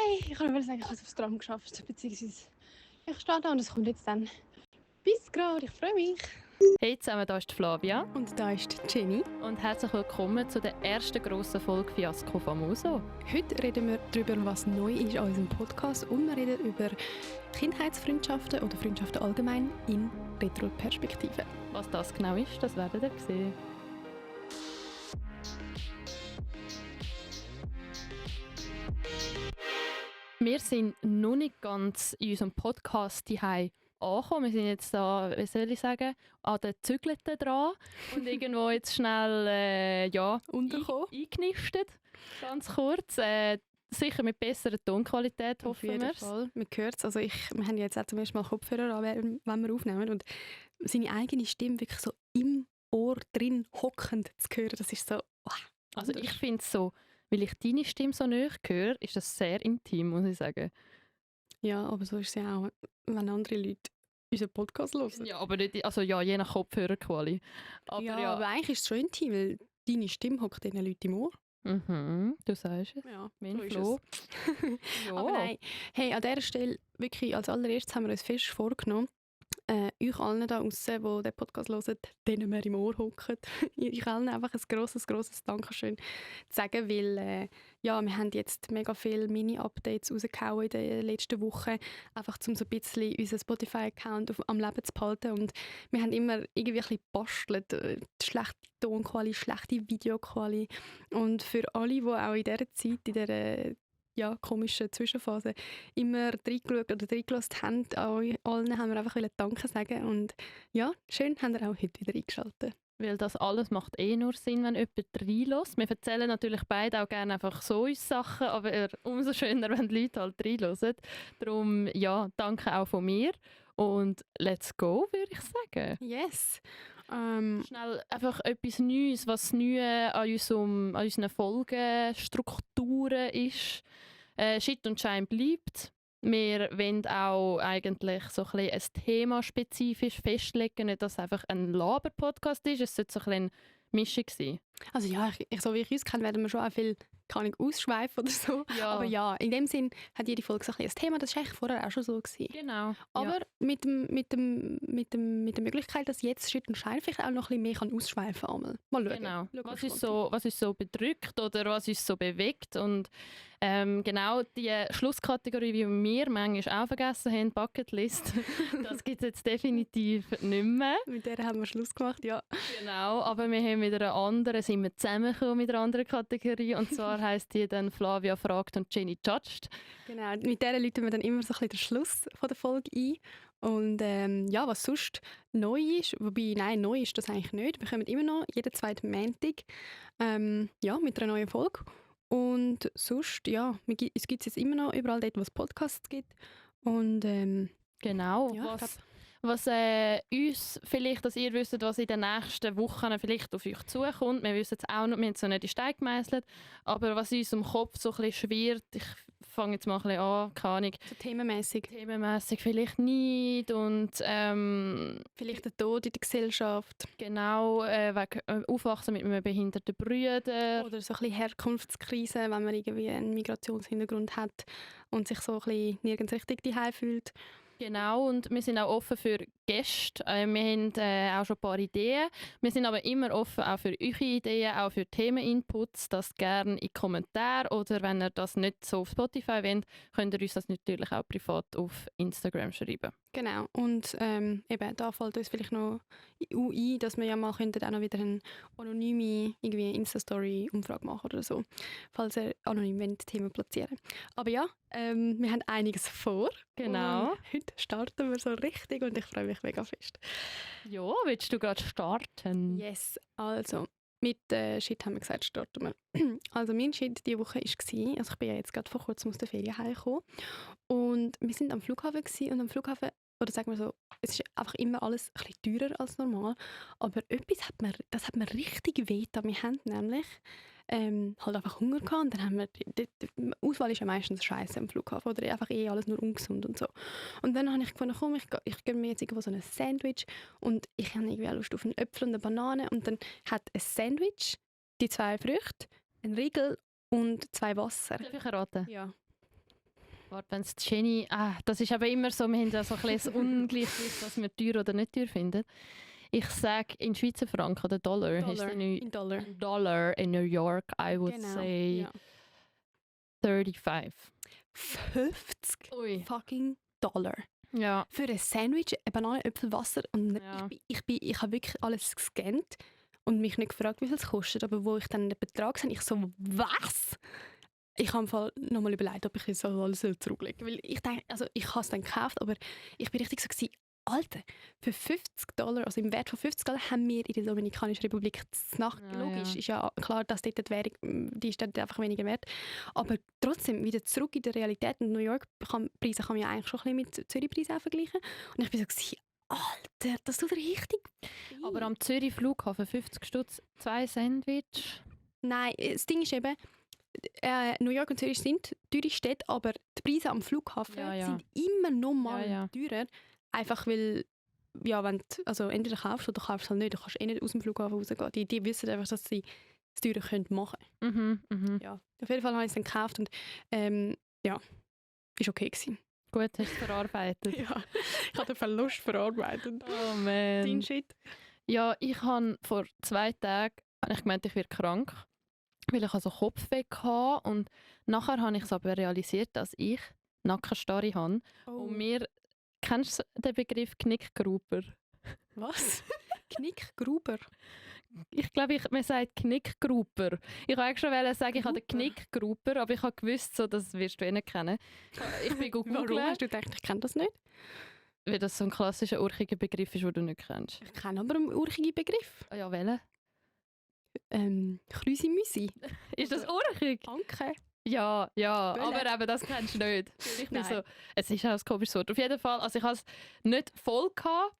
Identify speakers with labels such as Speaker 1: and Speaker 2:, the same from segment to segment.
Speaker 1: Hey, ich wollte sagen, ich habe es aufs Tram geschafft, beziehungsweise ich stehe da und es kommt jetzt dann. Bis gerade, ich freue mich.
Speaker 2: Hey zusammen, hier ist Flavia
Speaker 1: Und da ist Jenny.
Speaker 2: und herzlich willkommen zu der ersten grossen Folge Fiasko Famoso.
Speaker 1: Heute reden wir darüber, was neu ist an unserem Podcast und wir reden über Kindheitsfreundschaften oder Freundschaften allgemein in Retro-Perspektive.
Speaker 2: Was das genau ist, das werdet ihr sehen. Wir sind noch nicht ganz in unserem Podcast daheim angekommen. Wir sind jetzt da, wie soll ich sagen, an den Zügelten dran und irgendwo jetzt schnell
Speaker 1: Unterkommen.
Speaker 2: eingenistet. Ganz kurz. Sicher mit besserer Tonqualität,
Speaker 1: Auf
Speaker 2: hoffen
Speaker 1: jeden
Speaker 2: wir.
Speaker 1: Fall. Man hört es. Also wir haben jetzt auch zum ersten Mal Kopfhörer an, wenn wir aufnehmen. Und seine eigene Stimme wirklich so im Ohr drin hockend zu hören, das ist so...
Speaker 2: Also ich finde es so, weil ich deine Stimme so nahe höre, ist das sehr intim, muss ich sagen.
Speaker 1: Ja, aber so ist es ja auch, wenn andere Leute unseren Podcast hören.
Speaker 2: Ja, aber nicht, also ja, je nach Kopfhörerquali. Aber ja,
Speaker 1: Aber eigentlich ist es schon intim, weil deine Stimme hockt diesen Leuten im Ohr.
Speaker 2: Du sagst es.
Speaker 1: Ja,
Speaker 2: Mein
Speaker 1: so ist
Speaker 2: Flo.
Speaker 1: es.
Speaker 2: Ja.
Speaker 1: Aber nein, hey, an dieser Stelle, wirklich als allererstes haben wir uns fest vorgenommen, euch allen da draussen, die den Podcast hören, denen wir im Ohr hocken, euch allen einfach ein grosses Dankeschön zu sagen, weil wir haben jetzt mega viele Mini-Updates rausgehauen in den letzten Wochen, einfach um so ein bisschen unseren Spotify-Account am Leben zu behalten und wir haben immer irgendwie ein bisschen gebastelt, schlechte Tonqualität, schlechte Videoqualität und für alle, die auch in dieser Zeit, in dieser komischen Zwischenphase immer reingeschaut oder reingelassen haben. Allen haben wir einfach Danke sagen und ja, schön, haben wir auch heute wieder eingeschaltet.
Speaker 2: Weil das alles macht nur Sinn, wenn jemand reinlässt. Wir erzählen natürlich beide auch gerne einfach so uns Sachen, aber umso schöner, wenn die Leute halt reinhören. Darum, ja, danke auch von mir und let's go, würde ich sagen.
Speaker 1: Yes!
Speaker 2: Schnell einfach etwas Neues, was neu an unseren Folgenstrukturen ist. Shit und Schein bleibt. Wir wollen auch eigentlich so ein bisschen ein Thema spezifisch festlegen, nicht dass es einfach ein Laber-Podcast ist, es sollte so ein bisschen eine Mischung sein.
Speaker 1: Also ja, so wie ich uns kenne, werden wir schon auch viel ausschweifen oder so.
Speaker 2: Ja.
Speaker 1: Aber ja, in dem Sinn hat jede Folge so ein bisschen ein Thema, das war eigentlich vorher auch schon so gewesen.
Speaker 2: Genau.
Speaker 1: Aber mit der Möglichkeit, dass jetzt Shit und Schein vielleicht auch noch ein bisschen mehr ausschweifen kann. Mal schauen.
Speaker 2: Genau.
Speaker 1: Schauen,
Speaker 2: Was uns so bedrückt oder was uns so bewegt. Und genau die Schlusskategorie, die wir manchmal auch vergessen haben, Bucketlist, das gibt es jetzt definitiv nicht mehr.
Speaker 1: Mit der haben wir Schluss gemacht, ja.
Speaker 2: Genau, aber wir haben wieder eine andere, sind wir zusammengekommen mit einer anderen Kategorie. Und zwar heisst die dann «Flavia fragt und Jenny judged».
Speaker 1: Genau, mit der läuten wir dann immer so ein bisschen den Schluss von der Folge ein. Und was sonst neu ist, wobei, nein, neu ist das eigentlich nicht. Wir kommen immer noch jeden zweiten Montag mit einer neuen Folge. Und sonst, es gibt jetzt immer noch überall dort, wo es Podcasts gibt. Und
Speaker 2: genau,
Speaker 1: ja,
Speaker 2: was uns vielleicht, dass ihr wisst, was in den nächsten Wochen vielleicht auf euch zukommt. Wir wissen es auch noch, wir haben es noch nicht in Stein gemeißelt, aber was uns im Kopf so ein bisschen schwirrt, ich fange jetzt mal ein bisschen an, keine Ahnung.
Speaker 1: So themenmässig
Speaker 2: Vielleicht nicht und
Speaker 1: vielleicht der Tod in der Gesellschaft.
Speaker 2: Genau, wegen Aufwachsen mit einem behinderten Bruder.
Speaker 1: Oder so ein bisschen Herkunftskrise, wenn man irgendwie einen Migrationshintergrund hat und sich so ein bisschen nirgends richtig daheim fühlt.
Speaker 2: Genau, und wir sind auch offen für Gäste. Wir haben auch schon ein paar Ideen. Wir sind aber immer offen auch für eure Ideen, auch für Themeninputs. Das gerne in Kommentaren oder wenn ihr das nicht so auf Spotify wollt, könnt ihr uns das natürlich auch privat auf Instagram schreiben.
Speaker 1: Genau, und eben, da fällt uns vielleicht noch ein, dass wir ja mal auch noch wieder eine anonyme Insta-Story-Umfrage machen oder so, falls ihr anonym Themen platzieren wollt. Aber ja, wir haben einiges vor.
Speaker 2: Genau.
Speaker 1: Und heute starten wir so richtig und ich freue mich mega fest.
Speaker 2: Ja, willst du gerade starten?
Speaker 1: Yes, also mit Shit haben wir gesagt, starten wir. Also mein Shit diese Woche war, also ich bin ja jetzt gerade vor kurzem aus der Ferien heimgekommen und wir sind am Flughafen und am Flughafen, oder sagen wir so, es ist einfach immer alles ein bisschen teurer als normal, aber etwas hat mir richtig wehgetan. Wir haben nämlich halt einfach Hunger gehabt und dann haben wir, die Auswahl ist ja meistens scheiße am Flughafen oder einfach alles nur ungesund und so. Und dann habe ich gefunden, komm, ich gebe mir jetzt irgendwo so ein Sandwich und ich habe irgendwie Lust auf einen Äpfel und eine Banane und dann hat ein Sandwich die 2 Früchte, ein Riegel und 2 Wasser.
Speaker 2: Darf ich erraten?
Speaker 1: Ja.
Speaker 2: Warte, wenn es Jenny... das ist aber immer so, wir haben ja so ein bisschen ein Ungleichgewicht, was wir teuer oder nicht teuer finden. Ich sage in Schweizer Franken oder Dollar.
Speaker 1: In Dollar.
Speaker 2: Dollar in New York, I would
Speaker 1: Genau.
Speaker 2: say
Speaker 1: Ja.
Speaker 2: 35.
Speaker 1: 50
Speaker 2: Ui.
Speaker 1: fucking Dollar.
Speaker 2: Ja.
Speaker 1: Für ein Sandwich, eine Banane, Äpfel, Wasser. Und
Speaker 2: Ja.
Speaker 1: ich habe wirklich alles gescannt und mich nicht gefragt, wie viel es kostet. Aber wo ich dann den Betrag sehe, ich so, was? Ich habe im Fall nochmal überlegt, ob ich es alles zurücklegen soll. Weil ich denke, also ich habe es dann gekauft, aber ich bin richtig so gewesen, Alter, für $50, also im Wert von $50 haben wir in der Dominikanischen Republik die Nacht.
Speaker 2: Ja,
Speaker 1: Logisch,
Speaker 2: ja.
Speaker 1: ist ja klar, dass dort die Währung, die ist dort einfach weniger wert. Aber trotzdem, wieder zurück in der Realität. In New York Preise kann man ja eigentlich schon ein bisschen mit Zürich-Preisen auch vergleichen. Und ich bin so gewesen, Alter, das tut richtig weh.
Speaker 2: Aber am Zürich Flughafen 50 Stutz, 2 Sandwich.
Speaker 1: Nein, das Ding ist eben, New York und Zürich sind teure Städte, aber die Preise am Flughafen
Speaker 2: Ja, ja.
Speaker 1: sind immer noch mal
Speaker 2: Ja, ja.
Speaker 1: teurer. Einfach weil, ja, wenn du, also entweder kaufst oder kaufst halt nicht. Du kannst eh nicht aus dem Flughafen rausgehen. Die wissen einfach, dass sie es teurer machen können. Ja, auf jeden Fall habe ich es dann gekauft und ja, ist okay gewesen.
Speaker 2: Gut, hast du es verarbeitet.
Speaker 1: Ja, ich habe den Verlust verarbeitet.
Speaker 2: Oh man.
Speaker 1: Dein Shit.
Speaker 2: Ja, ich habe vor 2 Tagen gemeint, ich werde krank, weil ich also Kopfweh hatte und nachher habe ich es aber realisiert, dass ich Nackenstarre habe. Und mir, kennst du den Begriff Knickgruber?
Speaker 1: Was? Knickgruber?
Speaker 2: Ich glaube, man sagt Knickgruber. Ich wollte eigentlich schon sagen, ich habe den
Speaker 1: Gruber?
Speaker 2: Knickgruber, aber ich habe gewusst, so, das wirst du eh nicht kennen. Ich bin
Speaker 1: Warum
Speaker 2: googeln,
Speaker 1: hast du gedacht, ich kenne das nicht?
Speaker 2: weil das so ein klassischer urchiger Begriff ist, den du nicht kennst.
Speaker 1: Ich kenne aber einen urchigen Begriff.
Speaker 2: Ah ja, welchen?
Speaker 1: Krüsi-Müsi.
Speaker 2: Ist das urchig?
Speaker 1: Danke.
Speaker 2: Ja, ja,
Speaker 1: Bölle.
Speaker 2: aber eben, das kennst du nicht. Ich bin
Speaker 1: Nein.
Speaker 2: so, es ist auch ein komisches Wort. Auf jeden Fall, also ich hatte es nicht voll, gehabt,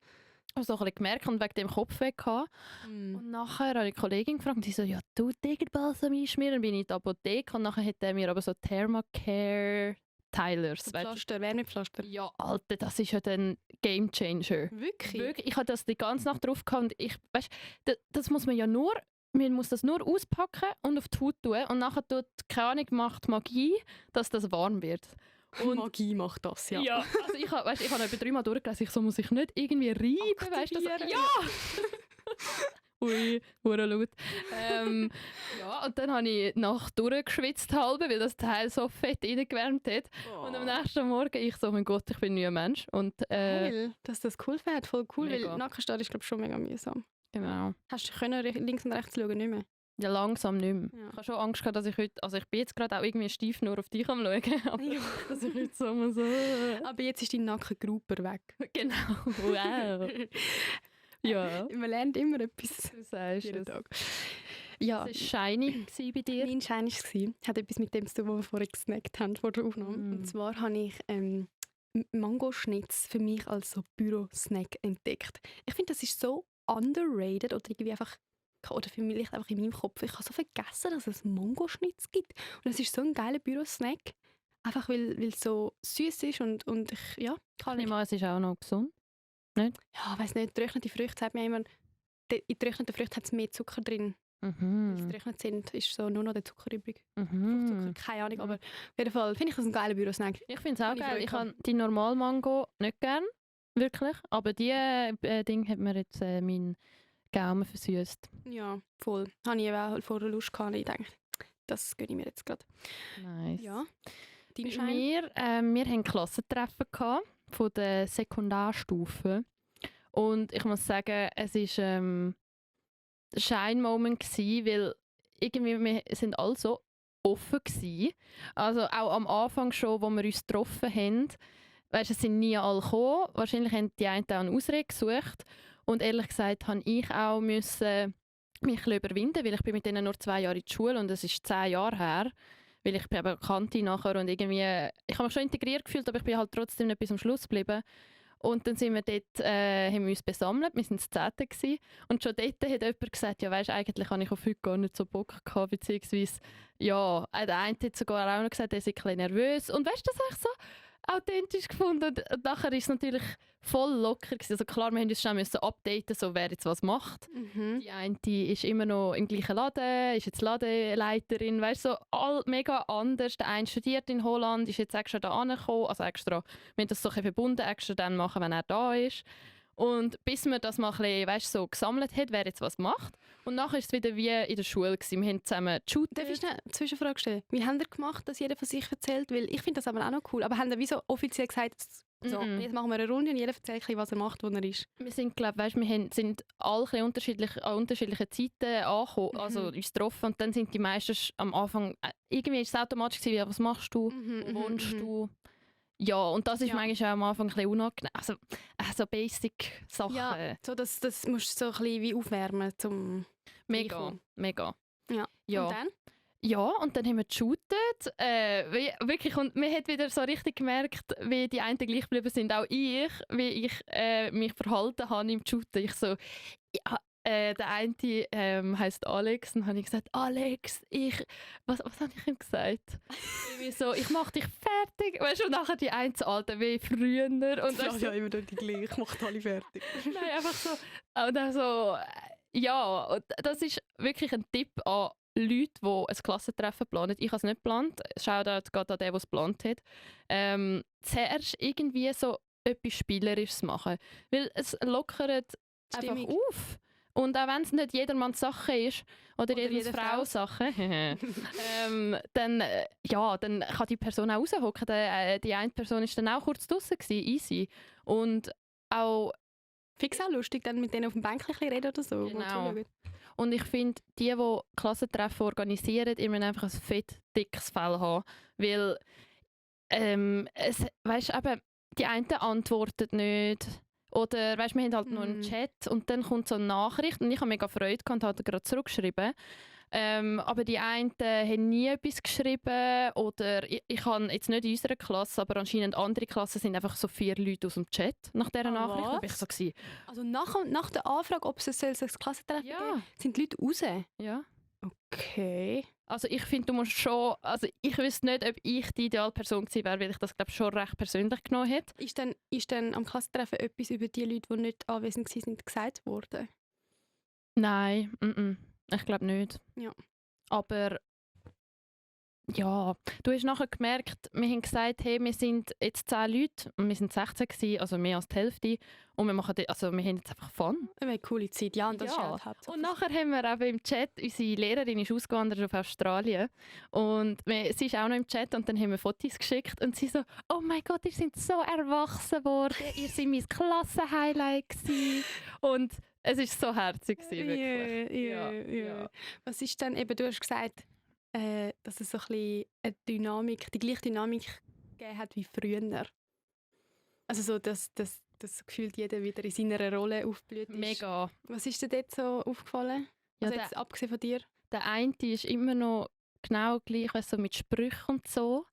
Speaker 2: aber so ein bisschen gemerkt und wegen dem Kopfweh gehabt. Und nachher habe ich eine Kollegin gefragt und sie so, ja, du Degenbalsam einschmieren. Dann bin ich in die Apotheke und nachher hat er mir aber so Thermacare Tylers.
Speaker 1: Das
Speaker 2: weißt
Speaker 1: Pflaster, Wärmepflaster.
Speaker 2: du? Ja, Alter, das ist ja ein Game Changer.
Speaker 1: Wirklich?
Speaker 2: Wirklich, ich hatte das die ganze Nacht drauf gehabt und ich, weißt, das muss man ja nur, man muss das nur auspacken und auf die Haut tun und nachher tut, keine Ahnung, macht Magie, dass das warm wird. Und
Speaker 1: Magie macht das, ja.
Speaker 2: ja, also ich habe etwa 3 Mal durchgelesen, ich so, muss ich nicht irgendwie reiben, weißt du?
Speaker 1: Aktivieren.
Speaker 2: Ja! Ui, hure laut. Ja, und dann habe ich die Nacht durchgeschwitzt halbe, weil das Teil so fett reingewärmt hat. Und am nächsten Morgen ich so, mein Gott, ich bin ein neuer Mensch. Und
Speaker 1: Geil, dass das cool fährt, voll cool,
Speaker 2: Mega.
Speaker 1: weil Nackenstarre ist glaube ich schon mega mühsam.
Speaker 2: genau.
Speaker 1: Hast du können links und rechts schauen, nicht mehr?
Speaker 2: Ja, langsam nicht mehr.
Speaker 1: Ja.
Speaker 2: Ich habe schon Angst gehabt, dass ich heute, also ich bin jetzt gerade auch irgendwie steif nur auf dich am schauen, aber dass ich heute so mal so...
Speaker 1: Aber jetzt ist dein Nackengruber weg.
Speaker 2: Genau, wow. Ja,
Speaker 1: Man lernt immer etwas
Speaker 2: du sagst
Speaker 1: jeden
Speaker 2: es.
Speaker 1: Tag. Ja,
Speaker 2: Das war shiny gewesen bei dir.
Speaker 1: mein Schein war, hat etwas mit dem zu tun, was wir vorher gesnackt haben vor der Aufnahme. Und zwar habe ich Mangoschnitz für mich als so Büro-Snack entdeckt. Ich finde, das ist so underrated oder irgendwie einfach, oder vielleicht einfach in meinem Kopf. Ich habe so vergessen, dass es Mangoschnitz gibt. Und es ist so ein geiler Büro-Snack. Einfach weil es so süß ist und ich, ja, kann
Speaker 2: Ich
Speaker 1: nicht.
Speaker 2: meine, es ist auch noch gesund.
Speaker 1: Ja, ich weiss nicht, getrocknete Früchte sagt mir immer, in getrockneten Früchten hat es mehr Zucker drin. Weil sie getrocknet sind, ist so nur noch der Zucker übrig. Fruchtzucker, keine Ahnung, aber auf jeden Fall finde ich das ein geiler Büro-Snack.
Speaker 2: Ich finde es auch
Speaker 1: Ohne
Speaker 2: geil.
Speaker 1: Freude
Speaker 2: Ich habe die Normalmango nicht gern, wirklich. Aber die Ding hat mir jetzt meinen Gaumen versüßt.
Speaker 1: Ja, voll. Habe ich eben auch vorher Lust gehabt. Ich dachte, das gönne ich mir jetzt gerade.
Speaker 2: Nice.
Speaker 1: Ja. Dein
Speaker 2: Bei
Speaker 1: Schein?
Speaker 2: wir hatten Klassentreffen gehabt von der Sekundarstufe. Und ich muss sagen, es war ein Shine-Moment, weil irgendwie wir sind alle so offen gewesen. Also auch am Anfang schon, wo wir uns getroffen haben. Weißt, es sind nie alle gekommen. Wahrscheinlich haben die einen auch eine Ausrede gesucht. Und ehrlich gesagt habe ich auch müssen mich ein bisschen überwinden, weil ich bin mit denen nur 2 Jahre in der Schule und es ist 10 Jahre her. Weil ich bin eben Kanti nachher und irgendwie, ich habe mich schon integriert gefühlt, aber ich bin halt trotzdem nicht bis am Schluss geblieben. Und dann sind wir dort, haben wir uns besammelt, wir waren das 10. gewesen. Und schon dort hat jemand gesagt, ja weisst, eigentlich habe ich auf heute gar nicht so Bock gehabt, beziehungsweise, ja, der eine hat sogar auch noch gesagt, er sei ein bisschen nervös. Und weißt du, das ich so, authentisch gefunden. Und nachher ist es natürlich voll locker gewesen. Also klar, wir mussten uns schnell updaten, so wer jetzt was macht.
Speaker 1: Mhm.
Speaker 2: Die eine die ist immer noch im gleichen Laden, ist jetzt Ladenleiterin, weißt du, so mega anders. Der eine studiert in Holland, ist jetzt extra da angekommen, also extra, wir haben das so ein bisschen verbunden, extra dann machen, wenn er da ist. Und bis man das mal ein bisschen, weißt, so gesammelt hat, wer jetzt was macht. Und nachher war es wieder wie in der Schule gewesen. Wir haben zusammen geshootet.
Speaker 1: Darf ich eine Zwischenfrage stellen? Wie habt ihr gemacht, dass jeder von sich erzählt? Weil ich finde das aber auch noch cool. Aber haben ihr wie so offiziell gesagt, so, jetzt machen wir eine Runde und jeder erzählt ein bisschen, was er macht, wo er ist?
Speaker 2: Wir sind, glaube weißt, sind alle ein bisschen unterschiedlich, an unterschiedlichen Zeiten angekommen, also uns getroffen. Und dann sind die meisten am Anfang, irgendwie ist es automatisch gewesen, was machst du, wo wohnst du? Ja, und das ist manchmal auch am Anfang ein bisschen unangenehm. Also Basic-Sachen.
Speaker 1: Ja, so das musst du so ein bisschen wie aufwärmen zum
Speaker 2: Mega.
Speaker 1: Ja. Und dann?
Speaker 2: Ja, und dann haben wir geshootet. Wirklich, und man hat wieder so richtig gemerkt, wie die einen gleich geblieben sind. Auch ich, wie ich mich verhalten habe im Shooten. Ich so, ja, der eine heisst Alex. Und dann habe ich gesagt, Alex, was habe ich ihm gesagt? Irgendwie so, ich mache dich fertig. Weißt du, und nachher die eine Alte wie früher. Und
Speaker 1: Ja, immer die gleiche, ich mache alle fertig.
Speaker 2: Nein, einfach so. Und dann so, ja, und das ist wirklich ein Tipp an Leute, die ein Klassentreffen planen. Ich habe es nicht geplant. Shoutout geht an den, der es geplant hat. Zuerst irgendwie so etwas Spielerisches machen. Weil es lockert einfach auf. Und auch wenn es nicht jedermanns Sache ist, oder jede Frau Sache, dann kann die Person auch raushocken. Die eine Person war dann auch kurz draussen, easy. Und auch
Speaker 1: fix auch lustig, dann mit denen auf dem Bänkchen reden oder so.
Speaker 2: Genau. Und ich finde, die Klassentreffen organisieren, die müssen einfach ein fett dickes Fell haben. Weil, weißt, eben, die einen antworten nicht. Oder weißt, wir haben halt nur einen Chat und dann kommt so eine Nachricht und ich habe mega Freude gehabt und habe gerade zurückgeschrieben. Aber die einen haben nie etwas geschrieben oder ich habe jetzt nicht in unserer Klasse, aber anscheinend andere Klassen sind einfach so 4 Leute aus dem Chat nach dieser Nachricht. Da war ich so gewesen.
Speaker 1: Also nach der Anfrage, ob es ein Klassentreffen geben, sind die Leute raus?
Speaker 2: Ja.
Speaker 1: Okay.
Speaker 2: Also ich finde, du musst schon, also ich wüsste nicht, ob ich die Idealperson gewesen wäre, weil ich das glaube schon recht persönlich genommen hätte.
Speaker 1: Ist dann am Klassentreffen etwas über die Leute, die nicht anwesend waren, gesagt worden?
Speaker 2: Nein, ich glaube nicht.
Speaker 1: Ja.
Speaker 2: Aber ja, du hast nachher gemerkt, wir haben gesagt, hey, wir sind jetzt 10 Leute und wir sind 16 gewesen, also mehr als die Hälfte. Und wir haben jetzt einfach Fun.
Speaker 1: Eine coole Zeit, ja. Und das ist halt Hauptsache.
Speaker 2: Und nachher haben wir eben im Chat, unsere Lehrerin ist ausgewandert auf Australien und sie ist auch noch im Chat und dann haben wir Fotos geschickt und sie so, oh mein Gott, ihr seid so erwachsen worden, ihr seid mein Klassenhighlight gewesen. Und es war so herzig gewesen, wirklich.
Speaker 1: Ja. Was ist denn, eben, du hast gesagt, dass es so ein bisschen eine Dynamik, die gleiche Dynamik gegeben hat wie früher. Also so, dass gefühlt jeder wieder in seiner Rolle aufblüht ist.
Speaker 2: Mega.
Speaker 1: Was ist dir dort so aufgefallen? Also jetzt abgesehen von dir?
Speaker 2: Der eine ist immer noch genau gleich, so mit Sprüchen und so.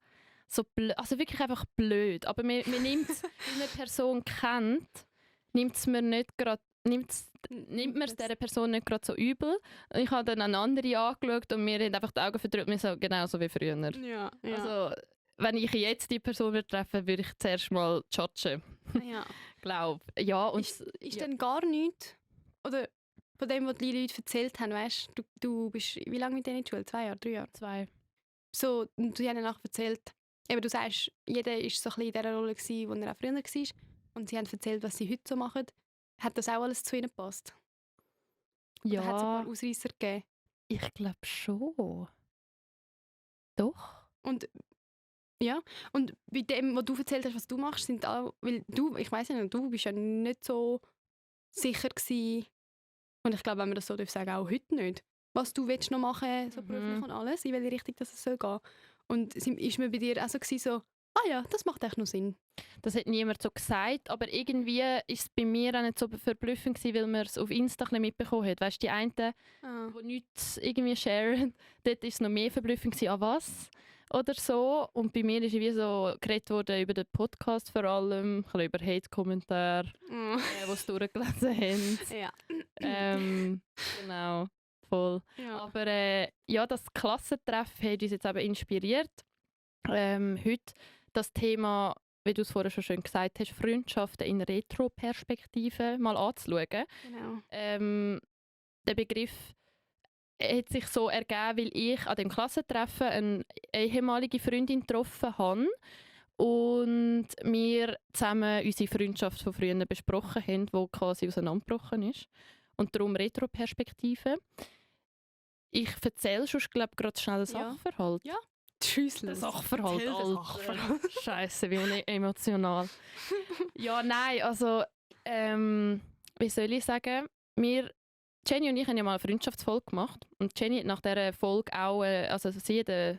Speaker 2: Also wirklich einfach blöd. Aber man nimmt es, wenn eine Person kennt, nimmt man es dieser Person nicht gerade so übel. Ich habe dann eine andere angeschaut und mir haben einfach die Augen verdrückt, mir so genauso wie früher.
Speaker 1: Ja.
Speaker 2: Also, wenn ich jetzt die Person treffe, würde ich zuerst mal judgen.
Speaker 1: Ja.
Speaker 2: Glaub. Ja, und
Speaker 1: ist dann gar nichts? Oder von dem, was die Leute erzählt haben, weißt du bist wie lange mit denen in der Schule? 2 Jahre, 3 Jahre?
Speaker 2: 2.
Speaker 1: So, und sie haben nachher erzählt, eben du sagst, jeder war so ein bisschen in dieser Rolle, wo er auch früher war. Und sie haben erzählt, was sie heute so machen. Hat das auch alles zu ihnen gepasst?
Speaker 2: Ja.
Speaker 1: Oder hat es ein paar Ausreisser gegeben?
Speaker 2: Ich glaube schon. Doch.
Speaker 1: Und ja, und bei dem, was du erzählt hast, was du machst, sind auch, weil du, ich weiss nicht, du bist ja nicht so sicher gewesen, und ich glaube, wenn man das so sagen auch heute nicht, was du willst noch machen, so beruflich und alles, in welche Richtung das soll gehen. Und ist mir bei dir auch so gewesen, so, ah ja, das macht echt noch Sinn.
Speaker 2: Das hat niemand so gesagt, aber irgendwie war es bei mir auch nicht so verblüffend gewesen, weil man es auf Insta ein bisschen mitbekommen hat. Weißt du, die einen, die nichts irgendwie sharen, dort war es noch mehr verblüffend gewesen, an was oder so. Und bei mir ist wie so geredet worden über den Podcast vor allem, ein bisschen über Hate-Kommentare, die es durchgelesen haben.
Speaker 1: Ja.
Speaker 2: Genau, voll.
Speaker 1: Ja.
Speaker 2: Aber ja, das Klassentreffen hat uns jetzt eben inspiriert. Heute das Thema wie du es vorher schon schön gesagt hast, Freundschaften in Retro-Perspektive mal anzuschauen.
Speaker 1: Genau.
Speaker 2: Der Begriff hat sich so ergeben, weil ich an dem Klassentreffen eine ehemalige Freundin getroffen habe und wir zusammen unsere Freundschaft von früher besprochen haben, die quasi auseinandergebrochen ist. Und darum Retro-Perspektive. Ich erzähle schon, glaube ich, gerade schnell einen
Speaker 1: Ja.
Speaker 2: Sachverhalt.
Speaker 1: Ja. Tschüss.
Speaker 2: Der Sachverhalt,
Speaker 1: Erzähl den
Speaker 2: Alter.
Speaker 1: Sachverhalt.
Speaker 2: Scheisse, wie emotional. Ja, nein, also, wie soll ich sagen, Jenny und ich haben ja mal eine Freundschaftsfolge gemacht und Jenny hat nach dieser Folge auch, also sie hat eine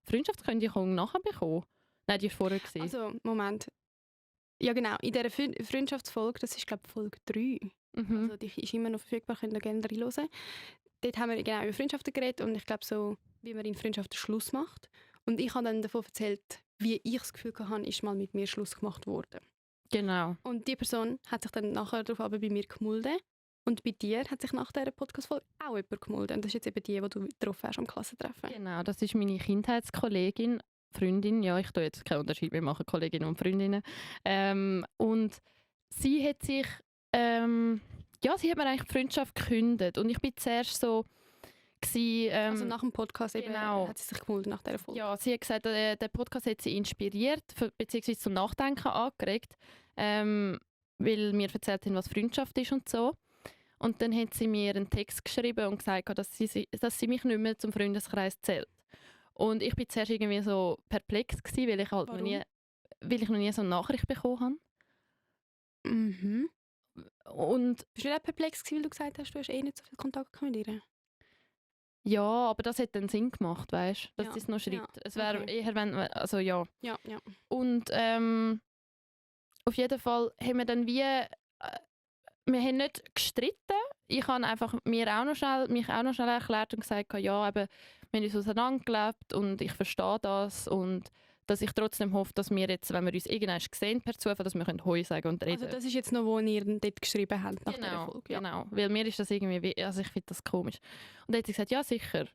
Speaker 2: Freundschaftskündigung nachher bekommen. Nein, die war vorher.
Speaker 1: Also, Moment. Ja genau, in dieser Freundschaftsfolge, das ist glaube ich Folge 3, also die ist immer noch verfügbar, könnt ihr gerne reinhören. Dort haben wir genau über Freundschaften geredet und ich glaube so, wie man in Freundschaften Schluss macht. Und ich habe dann davon erzählt, wie ich das Gefühl hatte, ist mal mit mir Schluss gemacht worden.
Speaker 2: Genau.
Speaker 1: Und die Person hat sich dann nachher darauf aber bei mir gemulden. Und bei dir hat sich nach dieser Podcast-Folge auch jemand gemulden. Und das ist jetzt eben die du getroffen hast am Klassentreffen.
Speaker 2: Genau, das ist meine Kindheitskollegin, Freundin. Ja, ich tue jetzt keinen Unterschied mehr machen, Kolleginnen und Freundinnen. Und sie hat sich, sie hat mir eigentlich die Freundschaft gekündigt. Und ich bin zuerst so,
Speaker 1: also nach dem Podcast eben
Speaker 2: genau.
Speaker 1: hat sie sich gemulden nach dieser Folge.
Speaker 2: Ja, sie hat gesagt, der Podcast hat sie inspiriert, beziehungsweise zum Nachdenken angeregt, weil wir erzählt haben, was Freundschaft ist und so. Und dann hat sie mir einen Text geschrieben und gesagt, dass sie mich nicht mehr zum Freundeskreis zählt. Und ich war zuerst irgendwie so perplex gewesen, weil ich halt noch nie so eine Nachricht bekommen habe.
Speaker 1: Mhm.
Speaker 2: Und
Speaker 1: bist du nicht auch perplex gewesen, weil du gesagt hast, du hast nicht so viel Kontakt mit ihr?
Speaker 2: ja, aber das hat dann Sinn gemacht, weißt du, dass sie es noch schreibt. Es wäre eher, wenn, also ja.
Speaker 1: Ja.
Speaker 2: Und auf jeden Fall haben wir dann wir haben nicht gestritten. Ich habe einfach mich auch noch schnell erklärt und gesagt, ja, eben, wir haben uns auseinandergelebt und ich verstehe das und dass ich trotzdem hoffe, dass wir jetzt, wenn wir uns irgendwann sehen per Zufall, dass wir Heu sagen und reden.
Speaker 1: Also das ist jetzt noch, wo ihr dort geschrieben habt nach dieser Folge. Ja.
Speaker 2: Genau, weil mir ist das irgendwie, also ich finde das komisch. Und dann hat sie gesagt, ja sicher,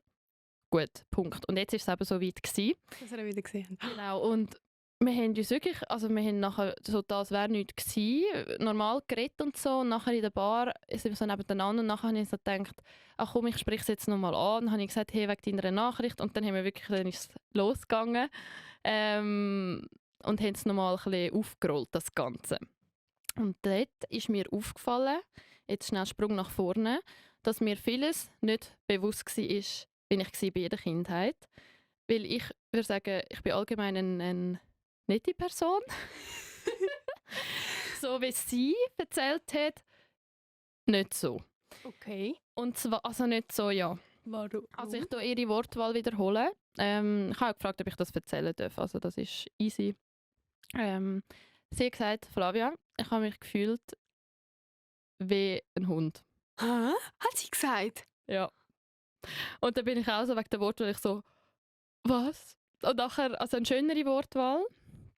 Speaker 2: gut, Punkt. Und jetzt war es eben so weit gewesen.
Speaker 1: Dass ihr wieder gesehen habt.
Speaker 2: Genau, und wir haben uns wirklich, also wir haben nachher, so das wäre nichts gewesen, normal geredet und so, und nachher in der Bar sind wir so nebeneinander und nachher habe ich so gedacht, ach komm, ich spreche es jetzt nochmal an, und dann habe ich gesagt, hey, wegen deiner Nachricht, und dann haben wir wirklich, dann ist es losgegangen und haben es nochmal ein bisschen aufgerollt, das Ganze. Und dort ist mir aufgefallen, jetzt schnell Sprung nach vorne, dass mir vieles nicht bewusst war, wie ich war in der Kindheit, weil ich würde sagen, ich bin allgemein eine nette Person. So wie sie erzählt hat, nicht so.
Speaker 1: Okay.
Speaker 2: Und zwar, also nicht so, ja.
Speaker 1: Warum?
Speaker 2: Also ich tue ihre Wortwahl wiederholen. Ich habe auch gefragt, ob ich das erzählen darf. Also das ist easy. Sie hat gesagt, Flavia, ich habe mich gefühlt wie ein Hund.
Speaker 1: Hä? Hat sie gesagt?
Speaker 2: Ja. Und dann bin ich auch so wegen der Wortwahl, ich so, was? Und nachher, also eine schönere Wortwahl.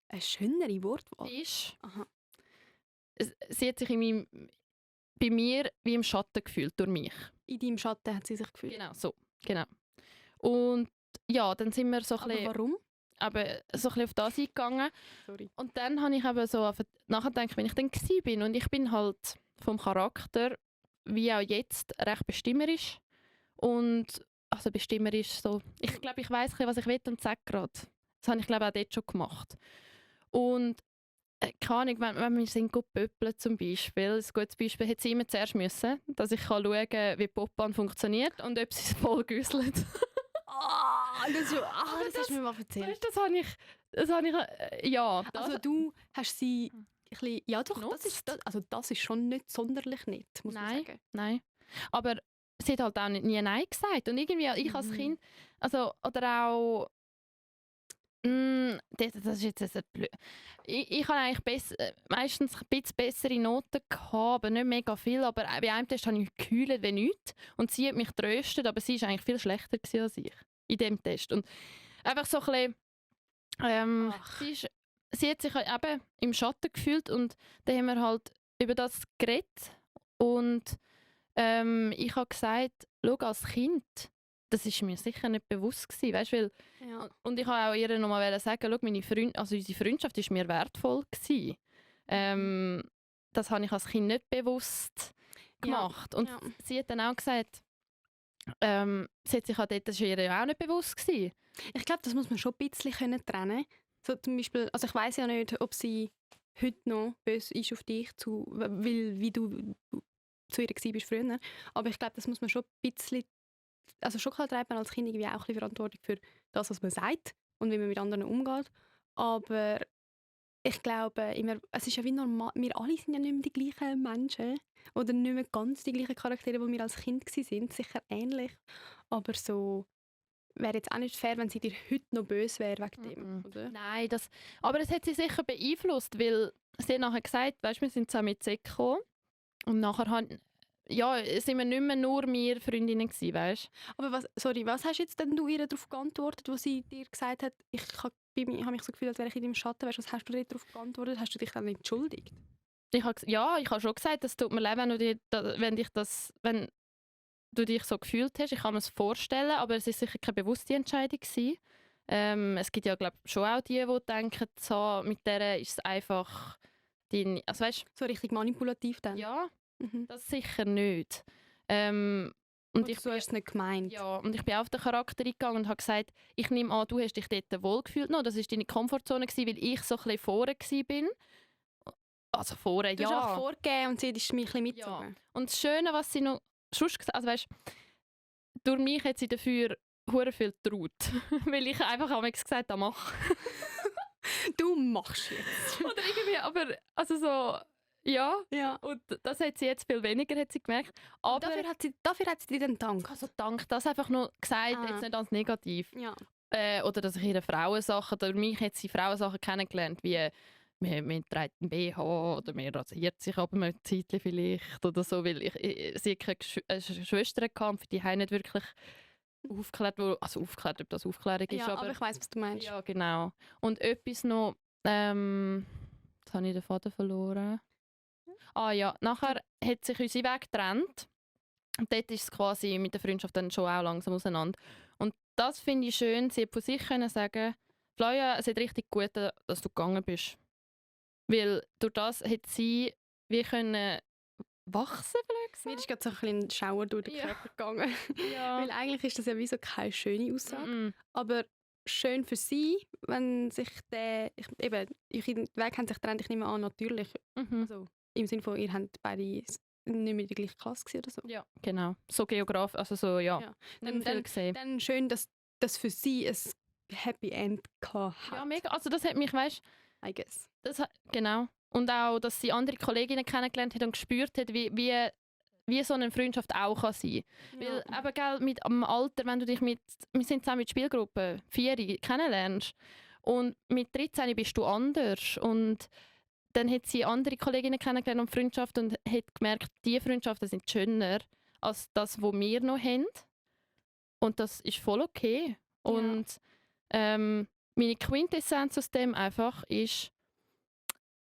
Speaker 1: Eine schönere Wortwahl?
Speaker 2: Ist,
Speaker 1: aha.
Speaker 2: Sie hat sich bei mir wie im Schatten gefühlt durch mich.
Speaker 1: In deinem Schatten hat sie sich gefühlt?
Speaker 2: Genau, so. Genau. Und ja, dann sind wir so ein
Speaker 1: Aber
Speaker 2: bisschen,
Speaker 1: warum?
Speaker 2: aber so ein bisschen auf das eingegangen.
Speaker 1: Sorry.
Speaker 2: Und dann habe ich eben so nachgedacht, wenn ich dann bin. Und ich bin halt vom Charakter, wie auch jetzt, recht bestimmerisch. Und also bestimmerisch so. Ich glaube, ich weiss, was ich will und sage gerade. Das habe ich glaube auch dort schon gemacht. Und keine Ahnung, wenn wir sind pöppeln zum Beispiel, ein gutes Beispiel, hätte sie immer zuerst müssen, dass ich schauen kann, wie Popcorn funktioniert und ob sie es voll güsselt.
Speaker 1: Das hast du mir mal erzählt.
Speaker 2: Weißt, das habe ich ja.
Speaker 1: Also du hast sie ein bisschen, ja doch,
Speaker 2: genutzt.
Speaker 1: das ist schon nicht sonderlich nett, muss man sagen.
Speaker 2: Nein. Aber sie hat halt auch nie Nein gesagt. Und irgendwie, ich als Kind, also, oder auch, das ist jetzt blöd. Ich habe eigentlich meistens ein bisschen bessere Noten gehabt, aber nicht mega viel. Aber bei einem Test habe ich geheult wie nichts. Und sie hat mich tröstet, aber sie war eigentlich viel schlechter als ich in diesem Test. Und einfach so ein bisschen, sie hat sich eben im Schatten gefühlt und dann haben wir halt über das geredet. Und ich habe gesagt, schau, als Kind, das ist mir sicher nicht bewusst gewesen, weißt, weil,
Speaker 1: Ja.
Speaker 2: und ich wollte auch ihr noch mal sagen, schau, also unsere Freundschaft ist mir wertvoll gewesen. Das habe ich als Kind nicht bewusst gemacht. Und
Speaker 1: Ja.
Speaker 2: sie hat dann auch gesagt, sie hat sich auch dort, das war ihr ja auch nicht bewusst gewesen.
Speaker 1: Ich glaube, das muss man schon ein bisschen trennen können. So zum Beispiel, also ich weiß ja nicht, ob sie heute noch böse ist auf dich, weil wie du zu ihr warst früher. Aber ich glaube, das muss man schon ein bisschen, also schon klar trägt man als Kind irgendwie auch ein bisschen Verantwortung für das, was man sagt und wie man mit anderen umgeht. Aber ich glaube, es ist ja wie normal, wir alle sind ja nicht mehr die gleichen Menschen oder nicht mehr ganz die gleichen Charaktere, die wir als Kind waren, sicher ähnlich. Aber so wäre jetzt auch nicht fair, wenn sie dir heute noch böse wäre wegen dem, oder?
Speaker 2: Nein, aber es hat sie sicher beeinflusst, weil sie hat nachher gesagt, weißt, wir sind zusammen mit Sek gekommen und nachher sind wir nicht mehr nur wir Freundinnen gewesen, weißt?
Speaker 1: Aber was hast jetzt denn du ihr darauf geantwortet, wo sie dir gesagt hat, ich habe mich so gefühlt, als wäre ich in deinem Schatten, weißt, was hast du dir darauf geantwortet? Hast du dich dann entschuldigt?
Speaker 2: Ich habe schon gesagt, es tut mir leid, wenn du dich so gefühlt hast. Ich kann mir es vorstellen, aber es ist sicher keine bewusste Entscheidung gewesen. Es gibt ja, glaube schon auch die denken, so, mit der ist es einfach also weißt,
Speaker 1: So richtig manipulativ dann?
Speaker 2: ja,
Speaker 1: Mhm.
Speaker 2: das sicher nicht.
Speaker 1: Und du hast es nicht gemeint?
Speaker 2: Ja, und ich bin auf den Charakter eingegangen und habe gesagt, ich nehme an, du hast dich dort wohlgefühlt noch. Das war deine Komfortzone, weil ich so ein bisschen vorne war. Also vorne,
Speaker 1: Du hast auch vorgegeben und sie ist mich ein bisschen mitgezogen.
Speaker 2: Ja. Und das Schöne, was sie noch sonst gesagt, also weißt, durch mich hat sie dafür hure viel getraut. Weil ich einfach am gesagt habe, mach.
Speaker 1: Du machst jetzt.
Speaker 2: Oder irgendwie, aber also so, ja.
Speaker 1: Ja.
Speaker 2: Und das hat sie jetzt viel weniger, hat sie gemerkt. Aber
Speaker 1: Dafür hat sie dir dann gedankt.
Speaker 2: also dank das einfach nur gesagt, jetzt nicht als negativ.
Speaker 1: Ja.
Speaker 2: Oder dass ich ihre Frauensachen, durch mich hat sie Frauensachen kennengelernt, wie man trägt einen BH oder man rasiert sich aber mal ein Zeitchen vielleicht oder so, weil sie hatte keine Schwestern gehabt, für die haben nicht wirklich aufgeklärt, ob das Aufklärung ist.
Speaker 1: Ja, aber ich weiss, was du meinst.
Speaker 2: Ja, genau. Und etwas noch, jetzt habe ich den Faden verloren. Ah ja, nachher hat sich unsere Weg getrennt. Und dort ist es quasi mit der Freundschaft dann schon auch langsam auseinander. Und das finde ich schön, sie hat von sich können sagen, Flauja, es ist richtig gut, dass du gegangen bist. Weil durch das hat sie wie können wachsen, blöd gesagt.
Speaker 1: Mir ist gerade so ein bisschen ein Schauer durch den Körper gegangen.
Speaker 2: Ja.
Speaker 1: Weil eigentlich ist das ja wie so keine schöne Aussage.
Speaker 2: Mm.
Speaker 1: Aber schön für sie, wenn sich eure Wege haben sich getrennt, ich nehme an, natürlich.
Speaker 2: Mhm.
Speaker 1: Also, im Sinne von, ihr habt beide nicht mehr in der gleichen Klasse gewesen oder so.
Speaker 2: Ja, genau. So geografisch, also so, ja.
Speaker 1: Ja.
Speaker 2: Nicht viel gesehen.
Speaker 1: Dann schön, dass das für sie ein Happy End gehabt hat.
Speaker 2: Ja, mega. Also das hat mich, weißt
Speaker 1: I guess.
Speaker 2: genau. Und auch, dass sie andere Kolleginnen kennengelernt hat und gespürt hat, wie so eine Freundschaft auch kann sein kann.
Speaker 1: Ja.
Speaker 2: Weil eben, gell, mit am Alter, wenn du dich wir sind zusammen mit Spielgruppen, 4 kennenlernst und mit 13 bist du anders und dann hat sie andere Kolleginnen kennengelernt und Freundschaft und hat gemerkt, diese Freundschaften sind schöner als das, was wir noch haben. Und das ist voll okay.
Speaker 1: Ja.
Speaker 2: Und meine Quintessenz aus dem einfach ist,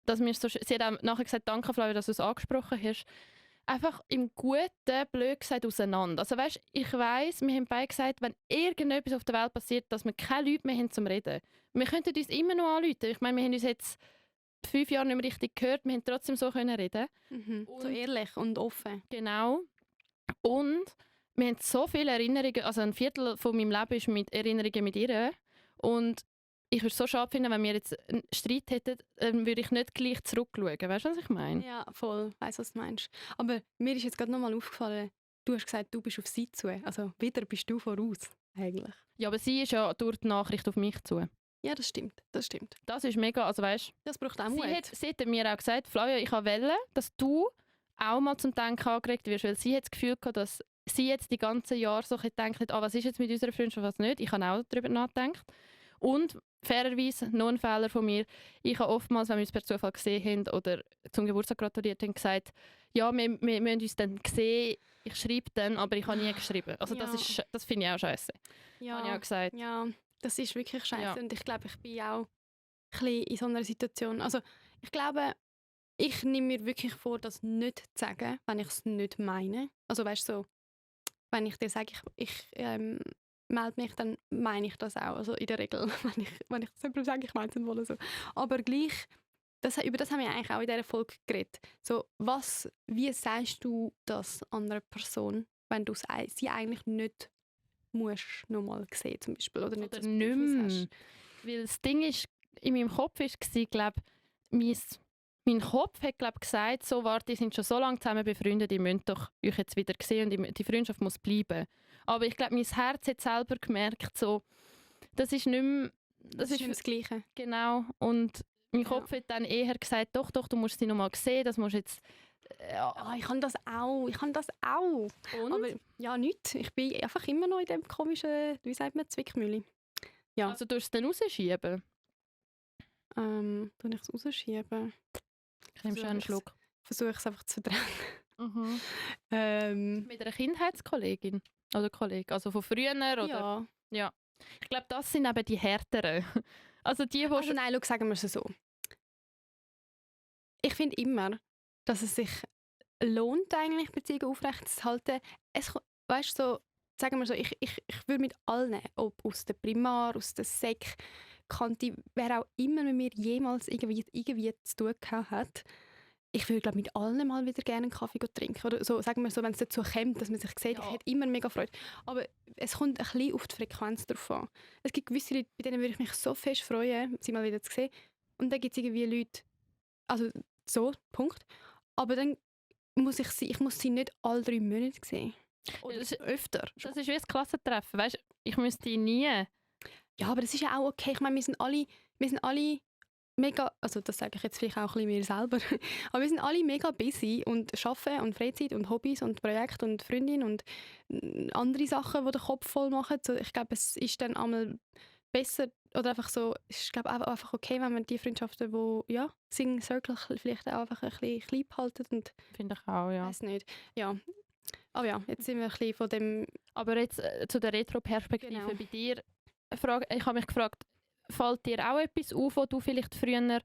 Speaker 2: dass mir so, sie hat auch nachher gesagt, danke Flavia, dass du es angesprochen hast, einfach im Guten, blöd gesagt, auseinander. Also weißt, ich weiss, wir haben beide gesagt, wenn irgendetwas auf der Welt passiert, dass wir keine Leute mehr haben zum Reden. Wir könnten uns immer noch anrufen. Ich meine, wir haben uns jetzt 5 Jahre nicht mehr richtig gehört, wir haben trotzdem so können reden.
Speaker 1: Mhm. So ehrlich und offen.
Speaker 2: Genau. Und wir haben so viele Erinnerungen, also ein Viertel von meinem Leben ist mit Erinnerungen mit ihr. Und ich würde es so schade finden, wenn wir jetzt einen Streit hätten, würde ich nicht gleich zurückschauen. Weißt du, was ich meine?
Speaker 1: Ja, voll. Ich weiss, was du meinst. Aber mir ist jetzt gerade nochmal aufgefallen, du hast gesagt, du bist auf sie zu. Also wieder bist du voraus, eigentlich.
Speaker 2: Ja, aber sie ist ja durch die Nachricht auf mich zu.
Speaker 1: Ja, das stimmt. Das stimmt.
Speaker 2: Das ist mega, also weißt,
Speaker 1: Das braucht auch Mut.
Speaker 2: sie hat mir auch gesagt, Flavia, ich wollte, dass du auch mal zum Denken angeregt wirst, weil sie hat das Gefühl gehabt, dass sie jetzt die ganzen Jahre so gedacht hat, was ist jetzt mit unserer Freundschaft, was nicht. Ich habe auch darüber nachgedacht. Und fairerweise, noch ein Fehler von mir, ich habe oftmals, wenn wir uns per Zufall gesehen haben oder zum Geburtstag gratuliert haben, gesagt, ja, wir müssen uns dann sehen, ich schreibe dann, aber ich habe nie geschrieben. Also
Speaker 1: Ja.
Speaker 2: das finde ich auch scheiße.
Speaker 1: Ja.
Speaker 2: Habe ich auch gesagt.
Speaker 1: Ja, das ist wirklich scheiße.
Speaker 2: Ja.
Speaker 1: Und ich glaube, ich bin auch ein bisschen in so einer Situation. Also ich glaube, ich nehme mir wirklich vor, das nicht zu sagen, wenn ich es nicht meine. Also weißt du, so, wenn ich dir sage, ich melde mich, dann meine ich das auch. Also in der Regel, wenn ich das jemandem sage, ich meine es wohl so. Aber gleich, über das haben wir eigentlich auch in dieser Folge geredet. So, wie sagst du das einer Person, wenn du sie eigentlich nicht musst nochmal sehen zum Beispiel, oder nicht
Speaker 2: Oder
Speaker 1: das
Speaker 2: nicht
Speaker 1: Bedürfnis
Speaker 2: mehr.
Speaker 1: hast?
Speaker 2: Weil das Ding ist, in meinem Kopf war, glaube mein Kopf hat gesagt, so, warte, ihr seid schon so lange zusammen befreundet, ihr müsst doch euch jetzt wieder sehen und die Freundschaft muss bleiben. Aber ich glaube, mein Herz hat selber gemerkt, so, das ist nicht mehr,
Speaker 1: Das ist nicht das Gleiche.
Speaker 2: Genau. Und mein
Speaker 1: Ja.
Speaker 2: Kopf hat dann eher gesagt, doch, du musst sie noch mal sehen, das musst jetzt...
Speaker 1: Ich kann das auch.
Speaker 2: Und?
Speaker 1: Aber ja, nichts. Ich bin einfach immer noch in dem komischen, wie sagt man, Zwickmühle. Ja.
Speaker 2: Also du es dann rausschieben?
Speaker 1: Tue ich es rausschieben?
Speaker 2: Ich nehme schon einen Schluck.
Speaker 1: Versuche es einfach zu verdrängen.
Speaker 2: Mit einer Kindheitskollegin oder Kollege, also von früher oder?
Speaker 1: Ja.
Speaker 2: Ich glaube, das sind eben die härteren. Also die, die
Speaker 1: Also nein, schau, sagen wir es so. Ich finde immer, dass es sich lohnt, eigentlich Beziehungen aufrechtzuerhalten. Weißt du, so, sagen wir so, ich würde mit allen, ob aus der Primar, aus der Sek, Kante, wer auch immer mit mir jemals irgendwie zu tun gehabt hat, ich würde glaube mit allen mal wieder gerne einen Kaffee trinken. Oder so, sagen wir so, wenn es dazu kommt, dass man sich sieht, ich hätte immer mega Freude. Aber es kommt ein bisschen auf die Frequenz drauf an. Es gibt gewisse Leute, bei denen würde ich mich so fest freuen, sie mal wieder zu sehen. Und dann gibt es irgendwie Leute, also so, Punkt. Aber dann muss ich sie nicht alle 3 Monate sehen. Oder öfter.
Speaker 2: Das ist wie ein Klassentreffen, weißt? Ich müsste nie.
Speaker 1: Ja, aber das ist ja auch okay. Ich meine, wir sind alle mega, also das sage ich jetzt vielleicht auch ein bisschen mir selber, aber wir sind alle mega busy und arbeiten und Freizeit und Hobbys und Projekte und Freundin und andere Sachen, die den Kopf voll machen. So, ich glaube, es ist dann einmal besser oder einfach so, es ist glaube einfach okay, wenn man die Freundschaften, die ja, Sing Circle vielleicht auch einfach ein bisschen klein behalten und
Speaker 2: finde ich auch, ja.
Speaker 1: Weiß nicht. Ja. Aber ja, jetzt sind wir ein bisschen von dem...
Speaker 2: Aber jetzt zu der Retro-Perspektive
Speaker 1: Genau.
Speaker 2: bei dir. Ich habe mich gefragt, fällt dir auch etwas auf, wo du vielleicht früher...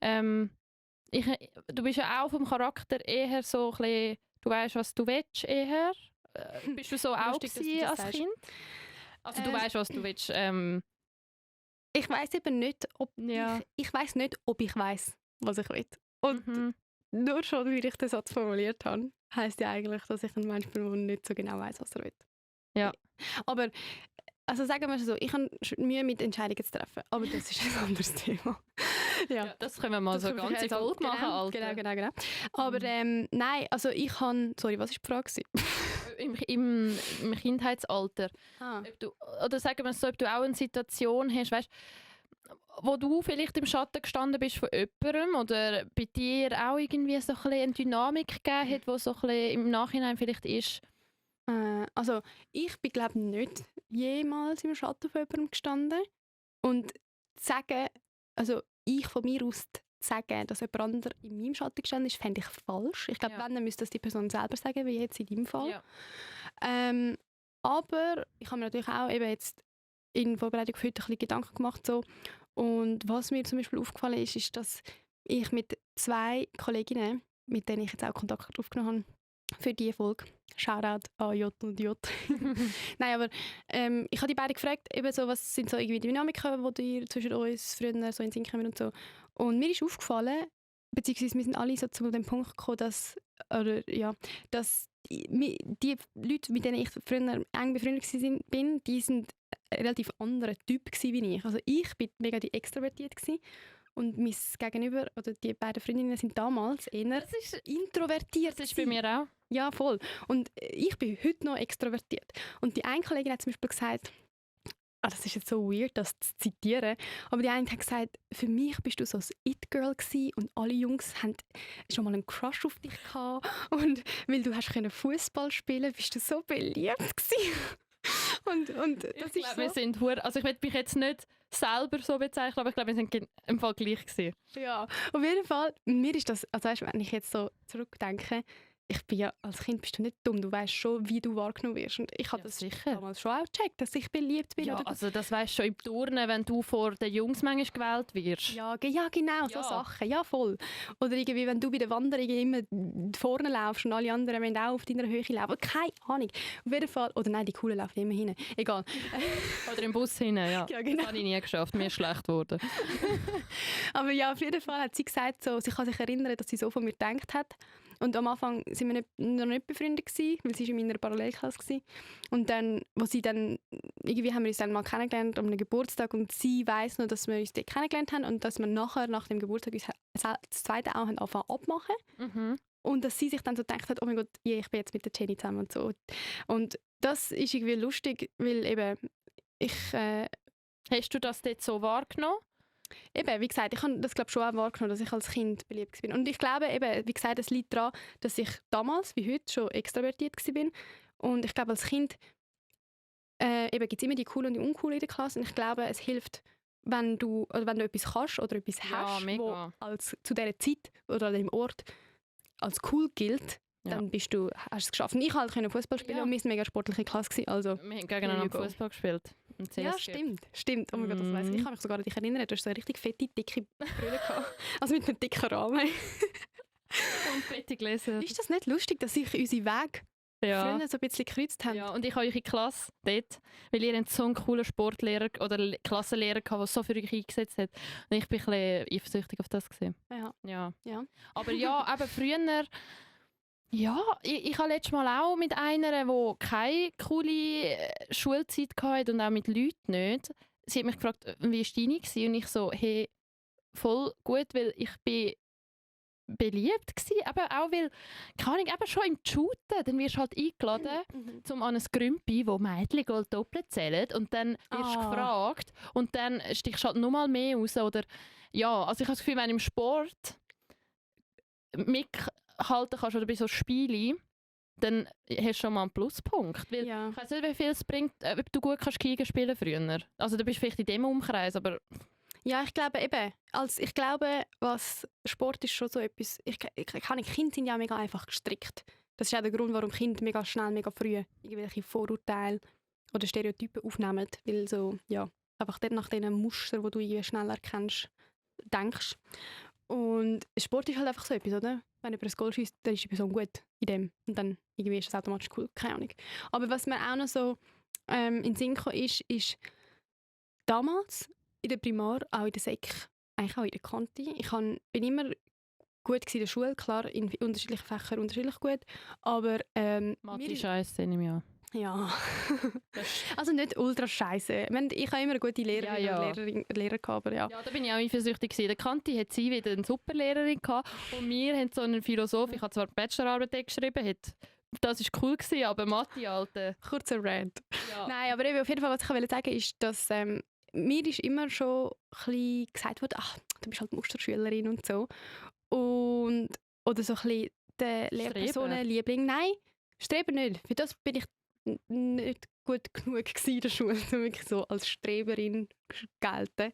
Speaker 2: du bist ja auch vom Charakter eher so ein bisschen, du weißt, was du willst eher. Bist du so auch
Speaker 1: Lustig, dass du das
Speaker 2: als
Speaker 1: sagst.
Speaker 2: Kind? Also du weißt, was du willst.
Speaker 1: Ich weiß eben nicht, ob
Speaker 2: Ja.
Speaker 1: ich weiß nicht, ob ich weiß, was ich will. Und nur schon, wie ich den Satz formuliert habe, heisst ja eigentlich, dass ich ein Mensch bin, der nicht so genau weiß, was er will.
Speaker 2: Ja.
Speaker 1: Aber also sagen wir es so, ich habe Mühe mit Entscheidungen zu treffen, aber das ist ein anderes Thema.
Speaker 2: Ja, das können wir mal so
Speaker 1: können wir
Speaker 2: ganze
Speaker 1: jetzt
Speaker 2: Folge machen, Alter.
Speaker 1: Genau. Aber nein, also ich habe... Sorry, was war die Frage?
Speaker 2: Im Kindheitsalter. Ob du, oder sagen wir es so, ob du auch eine Situation hast, weißt, wo du vielleicht im Schatten gestanden bist von jemandem oder bei dir auch irgendwie so ein bisschen eine Dynamik gegeben hat, die so ein bisschen im Nachhinein vielleicht ist?
Speaker 1: Also ich bin glaube nicht jemals im Schatten von jemandem gestanden. Und zu sagen, also ich von mir aus zu sagen, dass jemand anderes in meinem Schatten gestanden ist, fände ich falsch. Ich glaube, wenn, dann müsste das die Person selber sagen, wie jetzt in deinem Fall.
Speaker 2: Ja.
Speaker 1: Aber ich habe mir natürlich auch eben jetzt in Vorbereitung für heute ein bisschen Gedanken gemacht. So. Und was mir zum Beispiel aufgefallen ist, ist, dass ich mit 2 Kolleginnen, mit denen ich jetzt auch Kontakt aufgenommen habe, für diese Folge, Shoutout an J und J. Nein, aber ich habe die beiden gefragt, eben so, was sind so irgendwie Dynamiken, die zwischen uns früher so in den Sinn kommen und so. Und mir ist aufgefallen, beziehungsweise wir sind alle so zu dem Punkt gekommen, dass die Leute, mit denen ich früher eng befreundet bin, die sind ein relativ anderer Typ wie ich. Also ich bin mega die extrovertiert gewesen. Und mein Gegenüber, oder die beiden Freundinnen, sind damals eher introvertiert.
Speaker 2: Das ist bei mir auch.
Speaker 1: Ja, voll. Und ich bin heute noch extrovertiert. Und die eine Kollegin hat zum Beispiel gesagt, das ist jetzt so weird, das zu zitieren, aber die eine hat gesagt, für mich bist du so ein It-Girl gewesen und alle Jungs haben schon mal einen Crush auf dich gehabt und weil du hast Fußball spielen, bist du so beliebt gewesen. und das ist so.
Speaker 2: Wir sind also ich will mich jetzt nicht selber so bezeichnen, aber ich glaube, wir sind im Fall gleich gewesen.
Speaker 1: Ja, auf jeden Fall, mir ist das, also weißt, wenn ich jetzt so zurückdenke, ich bin ja, als Kind bist du nicht dumm, du weißt schon, wie du wahrgenommen wirst. Und ich habe
Speaker 2: Ja,
Speaker 1: das
Speaker 2: sicher.
Speaker 1: damals schon auch gecheckt, dass ich beliebt bin.
Speaker 2: Ja,
Speaker 1: oder
Speaker 2: also das weisst du schon im Turnen, wenn du vor den Jungs manchmal gewählt wirst.
Speaker 1: ja, ja, genau, so
Speaker 2: Ja.
Speaker 1: Sachen, ja voll. Oder irgendwie, wenn du bei der Wanderung immer vorne laufst und alle anderen wollen auch auf deiner Höhe laufen. Keine Ahnung. Auf jeden Fall, oder nein, die Coolen laufen immer hin. Egal.
Speaker 2: Oder im Bus hinein, ja.
Speaker 1: Ja, genau.
Speaker 2: Das habe ich nie geschafft, mir ist schlecht geworden.
Speaker 1: Aber ja, auf jeden Fall hat sie gesagt, so, sie kann sich erinnern, dass sie so von mir gedacht hat. Und am Anfang waren wir noch nicht befreundet gewesen, weil sie war in meiner Parallelklasse gewesen. Und dann, irgendwie haben wir uns dann mal kennengelernt an einem Geburtstag und sie weiss noch, dass wir uns dort kennengelernt haben und dass wir nachher, nach dem Geburtstag, uns das zweite auch haben angefangen abmachen.
Speaker 2: Mhm.
Speaker 1: Und dass sie sich dann so gedacht hat, oh mein Gott, yeah, ich bin jetzt mit der Jenny zusammen und so. Und das ist irgendwie lustig, weil eben
Speaker 2: Hast du das dort so wahrgenommen?
Speaker 1: eben, wie gesagt, ich habe das glaube schon auch wahrgenommen, dass ich als Kind beliebt bin. Und ich glaube eben, wie gesagt, es liegt daran, dass ich damals, wie heute, schon extravertiert war. Und ich glaube, als Kind eben gibt es immer die Coolen und die Uncoolen in der Klasse. Und ich glaube, es hilft, wenn du etwas kannst oder etwas
Speaker 2: Ja,
Speaker 1: hast,
Speaker 2: mega.
Speaker 1: wo als zu dieser Zeit oder an dem Ort als cool gilt,
Speaker 2: Ja.
Speaker 1: dann hast du es geschafft. Und ich konnte Fußball spielen
Speaker 2: Ja.
Speaker 1: und wir waren eine mega sportliche Klasse gewesen, also
Speaker 2: Wir haben gegeneinander
Speaker 1: There you go.
Speaker 2: Fußball gespielt. Im
Speaker 1: ja,
Speaker 2: CSG.
Speaker 1: stimmt. Oh mein Gott, das weiss ich. Ich kann mich sogar an dich erinnern, du hast so eine richtig fette, dicke Brille gehabt. Also mit einem dicken Rahmen.
Speaker 2: Und fette Gläser.
Speaker 1: Ist das nicht lustig, dass sich unsere Wege
Speaker 2: Ja.
Speaker 1: früher so ein bisschen gekreuzt haben?
Speaker 2: Ja, und ich habe eure Klasse dort, weil ihr habt so einen coolen Sportlehrer oder Klassenlehrer gehabt, der so für euch eingesetzt hat. Und ich bin ein bisschen eifersüchtig auf das gesehen.
Speaker 1: Ja.
Speaker 2: Ja. Aber ja, eben früher, ja, ich habe letztes Mal auch mit einer, die keine coole Schulzeit hatte und auch mit Leuten nicht. Sie hat mich gefragt, wie war deine gewesen? Und ich so, hey, voll gut, weil ich bin beliebt gsi, aber auch weil, keine Ahnung, eben schon im Shooten, dann wirst du halt eingeladen, zum an ein Grümpi, wo Mädchen Gold doppelt zählen und dann wirst du gefragt und dann stichst du halt nochmal mehr raus oder ja, also ich habe das Gefühl, wenn du im Sport mithalten kannst oder bei so Spielen, dann hast du schon mal einen Pluspunkt, weil
Speaker 1: Ja.
Speaker 2: ich weiss nicht, wie viel es bringt, ob du gut kannst Kiegen spielen früher. Also du bist vielleicht in dem Umkreis, aber
Speaker 1: Ja, ich glaube eben, was Sport ist schon so etwas, Kinder sind ja mega einfach gestrickt. Das ist auch der Grund, warum Kinder mega schnell, mega früh irgendwelche Vorurteile oder Stereotypen aufnehmen, weil so, ja, einfach dort nach diesen Mustern, die du irgendwie schnell erkennst, denkst. Und Sport ist halt einfach so etwas, oder? Wenn jemand ein Goal schießt, dann ist die Person gut in dem. Und dann irgendwie ist das automatisch cool, keine Ahnung. Aber was mir auch noch so in den Sinn kam, ist damals in der Primar, auch in der Sek, eigentlich auch in der Kante. Bin immer gut in der Schule, klar, in unterschiedlichen Fächern unterschiedlich gut, aber
Speaker 2: Mathe scheiße, nehme ich an.
Speaker 1: ja. Also nicht ultra scheiße. Ich habe immer eine gute Lehrerin
Speaker 2: Ja, ja.
Speaker 1: und Lehrer gehabt, aber ja.
Speaker 2: Ja, da bin ich auch eifersüchtig gewesen. Der Kanti hat sie wieder eine super Lehrerin gehabt und wir haben so einen Philosoph, ich habe zwar die Bachelorarbeit geschrieben, das war cool gewesen, aber Mathe, Alter.
Speaker 1: Kurzer Rant.
Speaker 2: Ja.
Speaker 1: Nein, aber eben, auf jeden Fall, was ich sagen wollte, ist, dass mir ist immer schon ein bisschen gesagt worden, ach, du bist halt Musterschülerin und so. Oder so ein bisschen der Lehrpersonenliebling. Nein, Streber nicht. Für das bin ich nicht gut genug in der Schule, um wirklich so als Streberin gelten.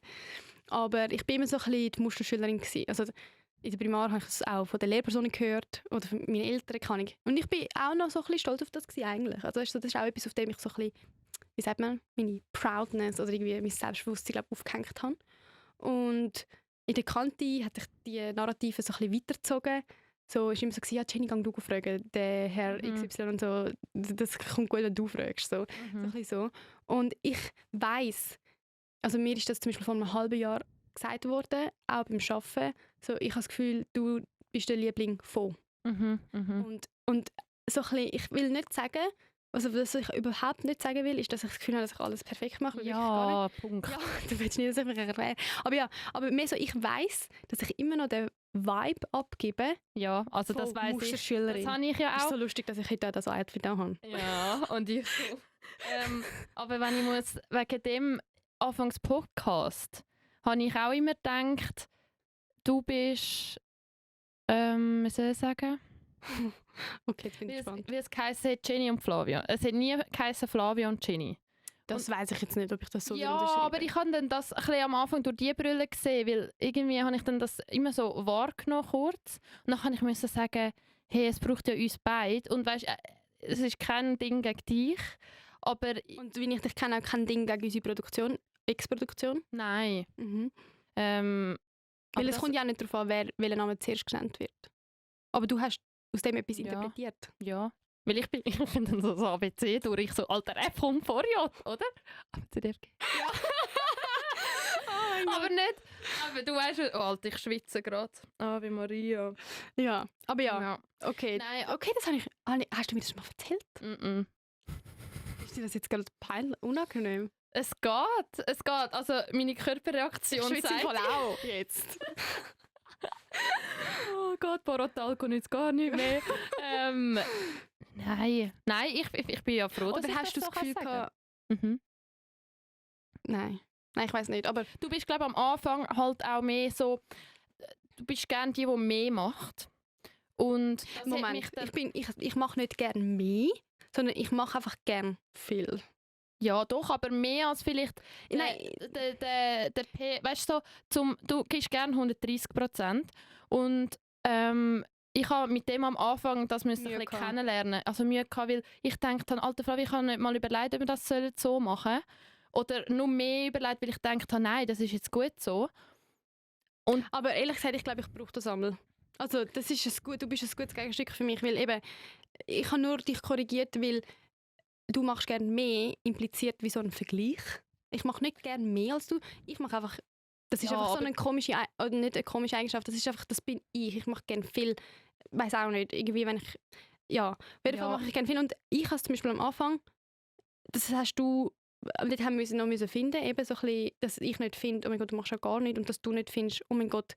Speaker 1: Aber ich bin immer so ein bisschen die Musterschülerin gewesen. Also in der Primar habe ich es auch von den Lehrpersonen gehört oder von meinen Eltern, keine Ahnung. Und ich bin auch noch so ein bisschen stolz auf das gewesen, eigentlich. Also das ist auch etwas, auf dem ich so ein bisschen, wie sagt man, meine Proudness oder irgendwie mein Selbstbewusstsein, glaube ich, aufgehängt habe. Und in der Kante hat sich die Narrative so ein bisschen weitergezogen. So ist immer so, ja, Jenny, geh du fragen, der Herr XY und so, das kommt gut, wenn du fragst. So, so ein bisschen so. Und ich weiss, also mir ist das zum Beispiel vor einem halben Jahr gesagt worden, auch beim Arbeiten, so, ich habe das Gefühl, du bist der Liebling von. Und so ein bisschen, ich will nicht sagen, also was ich überhaupt nicht sagen will, ist, dass ich das Gefühl habe, dass ich alles perfekt mache.
Speaker 2: Ja, Punkt.
Speaker 1: Ja, du willst nicht, dass ich mich erkläre. Aber mehr so, ich weiss, dass ich immer noch den Vibe abgebe.
Speaker 2: Ja, also das weiss ich.
Speaker 1: Musterschülerin.
Speaker 2: Das habe ich ja
Speaker 1: Ist
Speaker 2: auch.
Speaker 1: so lustig, dass ich heute auch das Outfit da habe.
Speaker 2: Ja, und ich so. Aber wenn ich muss, wegen dem Anfangs-Podcast, habe ich auch immer gedacht, du bist, wie soll ich sagen?
Speaker 1: Okay, jetzt bin ich gespannt.
Speaker 2: Wie es geheißen hat, Jenny und Flavia. Es hat nie geheißen Flavia und Jenny.
Speaker 1: Das weiss ich jetzt nicht, ob ich das so
Speaker 2: Ja,
Speaker 1: unterschreibe.
Speaker 2: aber ich habe dann das ein bisschen am Anfang durch die Brille gesehen, weil irgendwie habe ich dann das immer so wahrgenommen kurz. Und dann musste ich sagen, hey, es braucht ja uns beide. Und weißt, es ist kein Ding gegen dich, aber
Speaker 1: Und wie ich dich kenne, auch kein Ding gegen unsere Produktion, Ex-Produktion.
Speaker 2: nein.
Speaker 1: Mhm.
Speaker 2: Aber
Speaker 1: Weil es
Speaker 2: das-
Speaker 1: kommt ja auch nicht darauf an, welcher Name zuerst genannt wird. Aber du hast aus dem etwas
Speaker 2: Ja.
Speaker 1: interpretiert.
Speaker 2: Ja, weil ich bin dann so das ABC durch, ich so, Alter, F kommt vor J, oder? Aber zu dir.
Speaker 1: Ja.
Speaker 2: Aber nicht, aber du weißt, oh, Alter, ich schwitze gerade. Ave Maria.
Speaker 1: Ja, aber ja,
Speaker 2: Ja.
Speaker 1: okay.
Speaker 2: Nein,
Speaker 1: Okay, das habe ich... Hast du mir das schon mal erzählt?
Speaker 2: mm-mm.
Speaker 1: Ist dir das jetzt gerade peinlich, unangenehm?
Speaker 2: Es geht. Also meine Körperreaktion
Speaker 1: schwitze
Speaker 2: sagt...
Speaker 1: voll auch jetzt.
Speaker 2: Oh Gott, Borotal kommt jetzt gar nicht mehr. Nein, ich bin ja froh, dass
Speaker 1: Oder
Speaker 2: ich
Speaker 1: hast du
Speaker 2: das
Speaker 1: das
Speaker 2: so
Speaker 1: Gefühl
Speaker 2: sagen
Speaker 1: gehabt...
Speaker 2: kann. Mhm.
Speaker 1: Nein, ich weiß nicht, aber...
Speaker 2: Du bist, glaube ich, am Anfang halt auch mehr so... Du bist gerne die mehr macht. Und das hat mich
Speaker 1: Moment,
Speaker 2: dann,
Speaker 1: ich mache nicht gerne mehr, sondern ich mache einfach gerne viel.
Speaker 2: ja, doch, aber mehr als vielleicht...
Speaker 1: Nein.
Speaker 2: Weißt du, du gibst gerne 130%. Und ich habe mit dem am Anfang das müssen ein
Speaker 1: Mühe
Speaker 2: bisschen
Speaker 1: gehabt.
Speaker 2: kennenlernen. Also Mühe gehabt, weil ich denke dann, alte Frau, ich habe nicht mal überlegt, ob wir das so machen sollen. Oder nur mehr überlegt, weil ich denke, nein, das ist jetzt gut so.
Speaker 1: Aber ehrlich gesagt, ich glaube, ich brauche das einmal. Also das ist du bist ein gutes Gegenstück für mich, weil eben, ich habe nur dich korrigiert, weil du machst gerne mehr, impliziert wie so ein Vergleich. Ich mache nicht gerne mehr als du, ich mache einfach, das ist
Speaker 2: Ja,
Speaker 1: einfach so
Speaker 2: aber-
Speaker 1: eine komische, oder nicht eine komische Eigenschaft, das ist einfach, das bin ich mache gerne viel, weiß auch nicht, irgendwie wenn ich, ja, auf jeden Fall
Speaker 2: Ja.
Speaker 1: mache ich gerne viel und ich habe es zum Beispiel am Anfang, das hast du, dort haben wir noch müssen finden, eben so ein bisschen, dass ich nicht finde, oh mein Gott, du machst ja gar nicht und dass du nicht findest, oh mein Gott,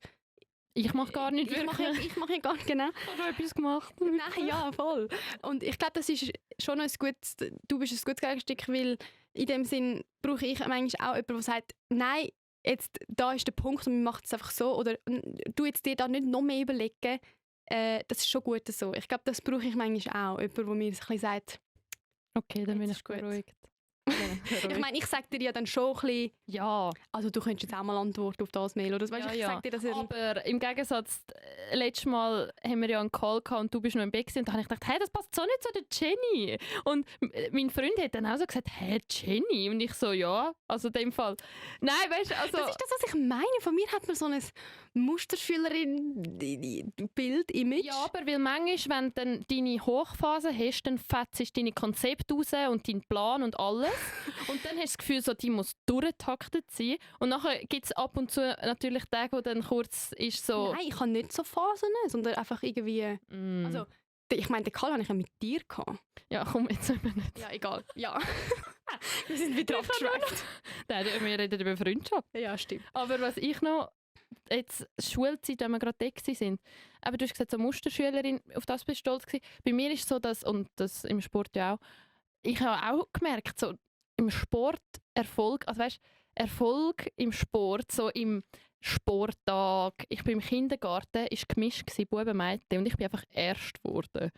Speaker 2: Ich mache gar nicht
Speaker 1: ich mache ja gar nicht, genau.
Speaker 2: Ich habe etwas gemacht.
Speaker 1: Nein, ja, voll. Und ich glaube, das ist schon ein gutes, du bist ein gutes Gegenstück, weil in dem Sinn brauche ich manchmal auch jemanden, der sagt, nein, jetzt, da ist der Punkt und wir machen es einfach so. Oder du jetzt dir da nicht noch mehr überlegen, das ist schon gut so. Ich glaube, das brauche ich manchmal auch. Jemand, der mir ein bisschen sagt,
Speaker 2: Okay, dann bin
Speaker 1: Jetzt
Speaker 2: ich
Speaker 1: ist gut.
Speaker 2: beruhigt.
Speaker 1: ich meine, ich sage dir ja dann schon ein bisschen,
Speaker 2: Ja,
Speaker 1: also du könntest jetzt auch mal antworten auf das Mail. Oder weißt,
Speaker 2: Ja,
Speaker 1: ich
Speaker 2: ja.
Speaker 1: sage dir das
Speaker 2: aber im Gegensatz, letztes Mal haben wir ja einen Call gehabt und du bist noch im Bett gewesen, und da habe ich gedacht, hey, das passt so nicht zu der Jenny. Und mein Freund hat dann auch so gesagt, hey, Jenny? Und ich so, ja, also in dem Fall. Nein, weißt du, also...
Speaker 1: Das ist das, was ich meine. Von mir hat man so ein Musterschülerin-Bild, Image.
Speaker 2: Ja, aber weil manchmal, wenn du dann deine Hochphase hast, dann fetzt du deine Konzepte raus und deinen Plan und alles. Und dann hast du das Gefühl, so, die muss durchgetaktet sein. Und nachher gibt es ab und zu natürlich Tage, wo dann kurz ist so...
Speaker 1: Nein, ich habe nicht so Phasen, sondern einfach irgendwie...
Speaker 2: Mm.
Speaker 1: Also, ich meine, den Call habe ich ja mit dir gehabt.
Speaker 2: Ja, komm, jetzt sind wir nicht.
Speaker 1: Ja, egal. Ja. Wir sind wieder abgeschweift.
Speaker 2: Nein, wir reden über Freundschaft.
Speaker 1: Ja, stimmt.
Speaker 2: Aber was ich noch... Jetzt Schulzeit, wenn wir gerade da sind. Aber du hast gesagt, so Musterschülerin, auf das bist du stolz gewesen. Bei mir ist es so, dass, und das im Sport ja auch, ich habe auch gemerkt, so im Sport Erfolg, also weißt, Erfolg im Sport, so im Sporttag, ich bin im Kindergarten, ist gemischt gewesen, Buben, Mädchen, und ich bin einfach erst geworden.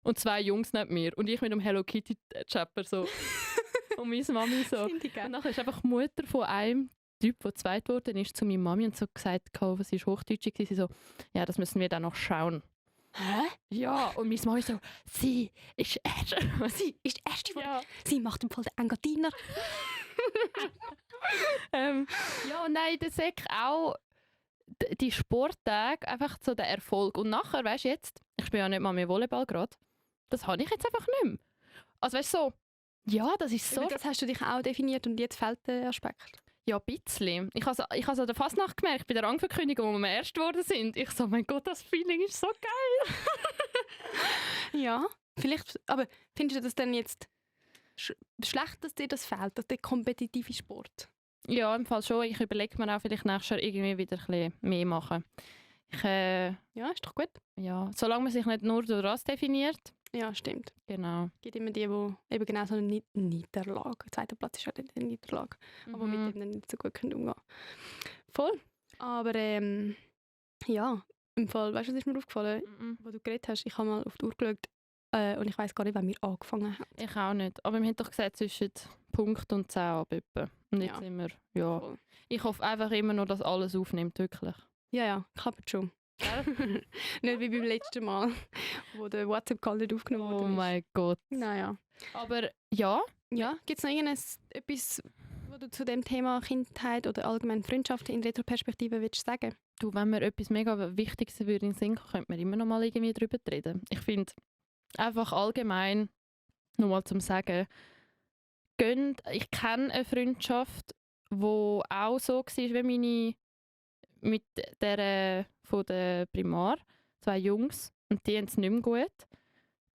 Speaker 2: Und 2 Jungs neben mir und ich mit dem Hello Kitty Chapper so. Und meine Mami so.
Speaker 1: Finde ich geil.
Speaker 2: Und nachher ist einfach die Mutter von einem Typ, der zweit geworden ist, zu meiner Mami und so gesagt, was ist Hochdeutsch war, sie so, ja, das müssen wir dann noch schauen.
Speaker 1: Hä?
Speaker 2: Ja, und meine Mami so, sie ist erst.
Speaker 1: Sie ist die erste,
Speaker 2: Ja.
Speaker 1: sie macht im Fall den Engadiner.
Speaker 2: Ja, nein, der Sek auch die Sporttage, einfach so der Erfolg. Und nachher, weißt du jetzt, ich spiele ja nicht mal mehr Volleyball gerade, das habe ich jetzt einfach nicht mehr. Also weißt du, so, ja, das ist so...
Speaker 1: Über das hast du dich auch definiert und jetzt fehlt der Aspekt.
Speaker 2: Ja, ein bisschen. Ich habe es an der Fasnacht gemerkt, bei der Rangverkündigung, wo wir erst geworden sind. Ich so, mein Gott, das Feeling ist so geil.
Speaker 1: Ja, vielleicht, aber findest du das denn jetzt schlecht, dass dir das fehlt, dass der kompetitive Sport?
Speaker 2: Ja, im Fall schon. Ich überlege mir auch vielleicht nächstes Jahr irgendwie wieder ein bisschen mehr machen.
Speaker 1: Ja, ist doch gut.
Speaker 2: Ja, solange man sich nicht nur durch das definiert.
Speaker 1: Ja, stimmt.
Speaker 2: Genau.
Speaker 1: Es gibt immer die eben genau so eine Niederlage. Der zweite Platz ist halt nicht eine Niederlage, aber mit dem dann nicht so gut umgehen können. Voll. Aber ja, im Fall, weißt du, was ist mir aufgefallen,
Speaker 2: Mhm.
Speaker 1: wo du geredet hast? Ich habe mal auf die Uhr geschaut und ich weiss gar nicht, wann wir angefangen haben.
Speaker 2: Ich auch nicht. Aber wir haben doch gesagt, zwischen Punkt und 10 ab etwa. Und jetzt
Speaker 1: Ja.
Speaker 2: sind wir, ja.
Speaker 1: Voll.
Speaker 2: Ich hoffe einfach immer nur, dass alles aufnimmt, wirklich.
Speaker 1: Ja, klappt schon.
Speaker 2: Gell?
Speaker 1: Nicht wie beim letzten Mal, wo der WhatsApp-Call nicht aufgenommen
Speaker 2: Oh
Speaker 1: wurde.
Speaker 2: mein Gott.
Speaker 1: Naja.
Speaker 2: Aber ja,
Speaker 1: Ja, gibt es noch etwas, was du zu dem Thema Kindheit oder allgemein Freundschaften in Retroperspektive willst sagen?
Speaker 2: du, wenn mir etwas mega Wichtiges würde in den Sinn kommen, könnte man immer noch mal irgendwie drüber reden. Ich finde einfach allgemein, nur mal zum Sagen, ich kenne eine Freundschaft, die auch so war wie meine mit der von der Primar, 2 Jungs, und die haben es nicht mehr gut.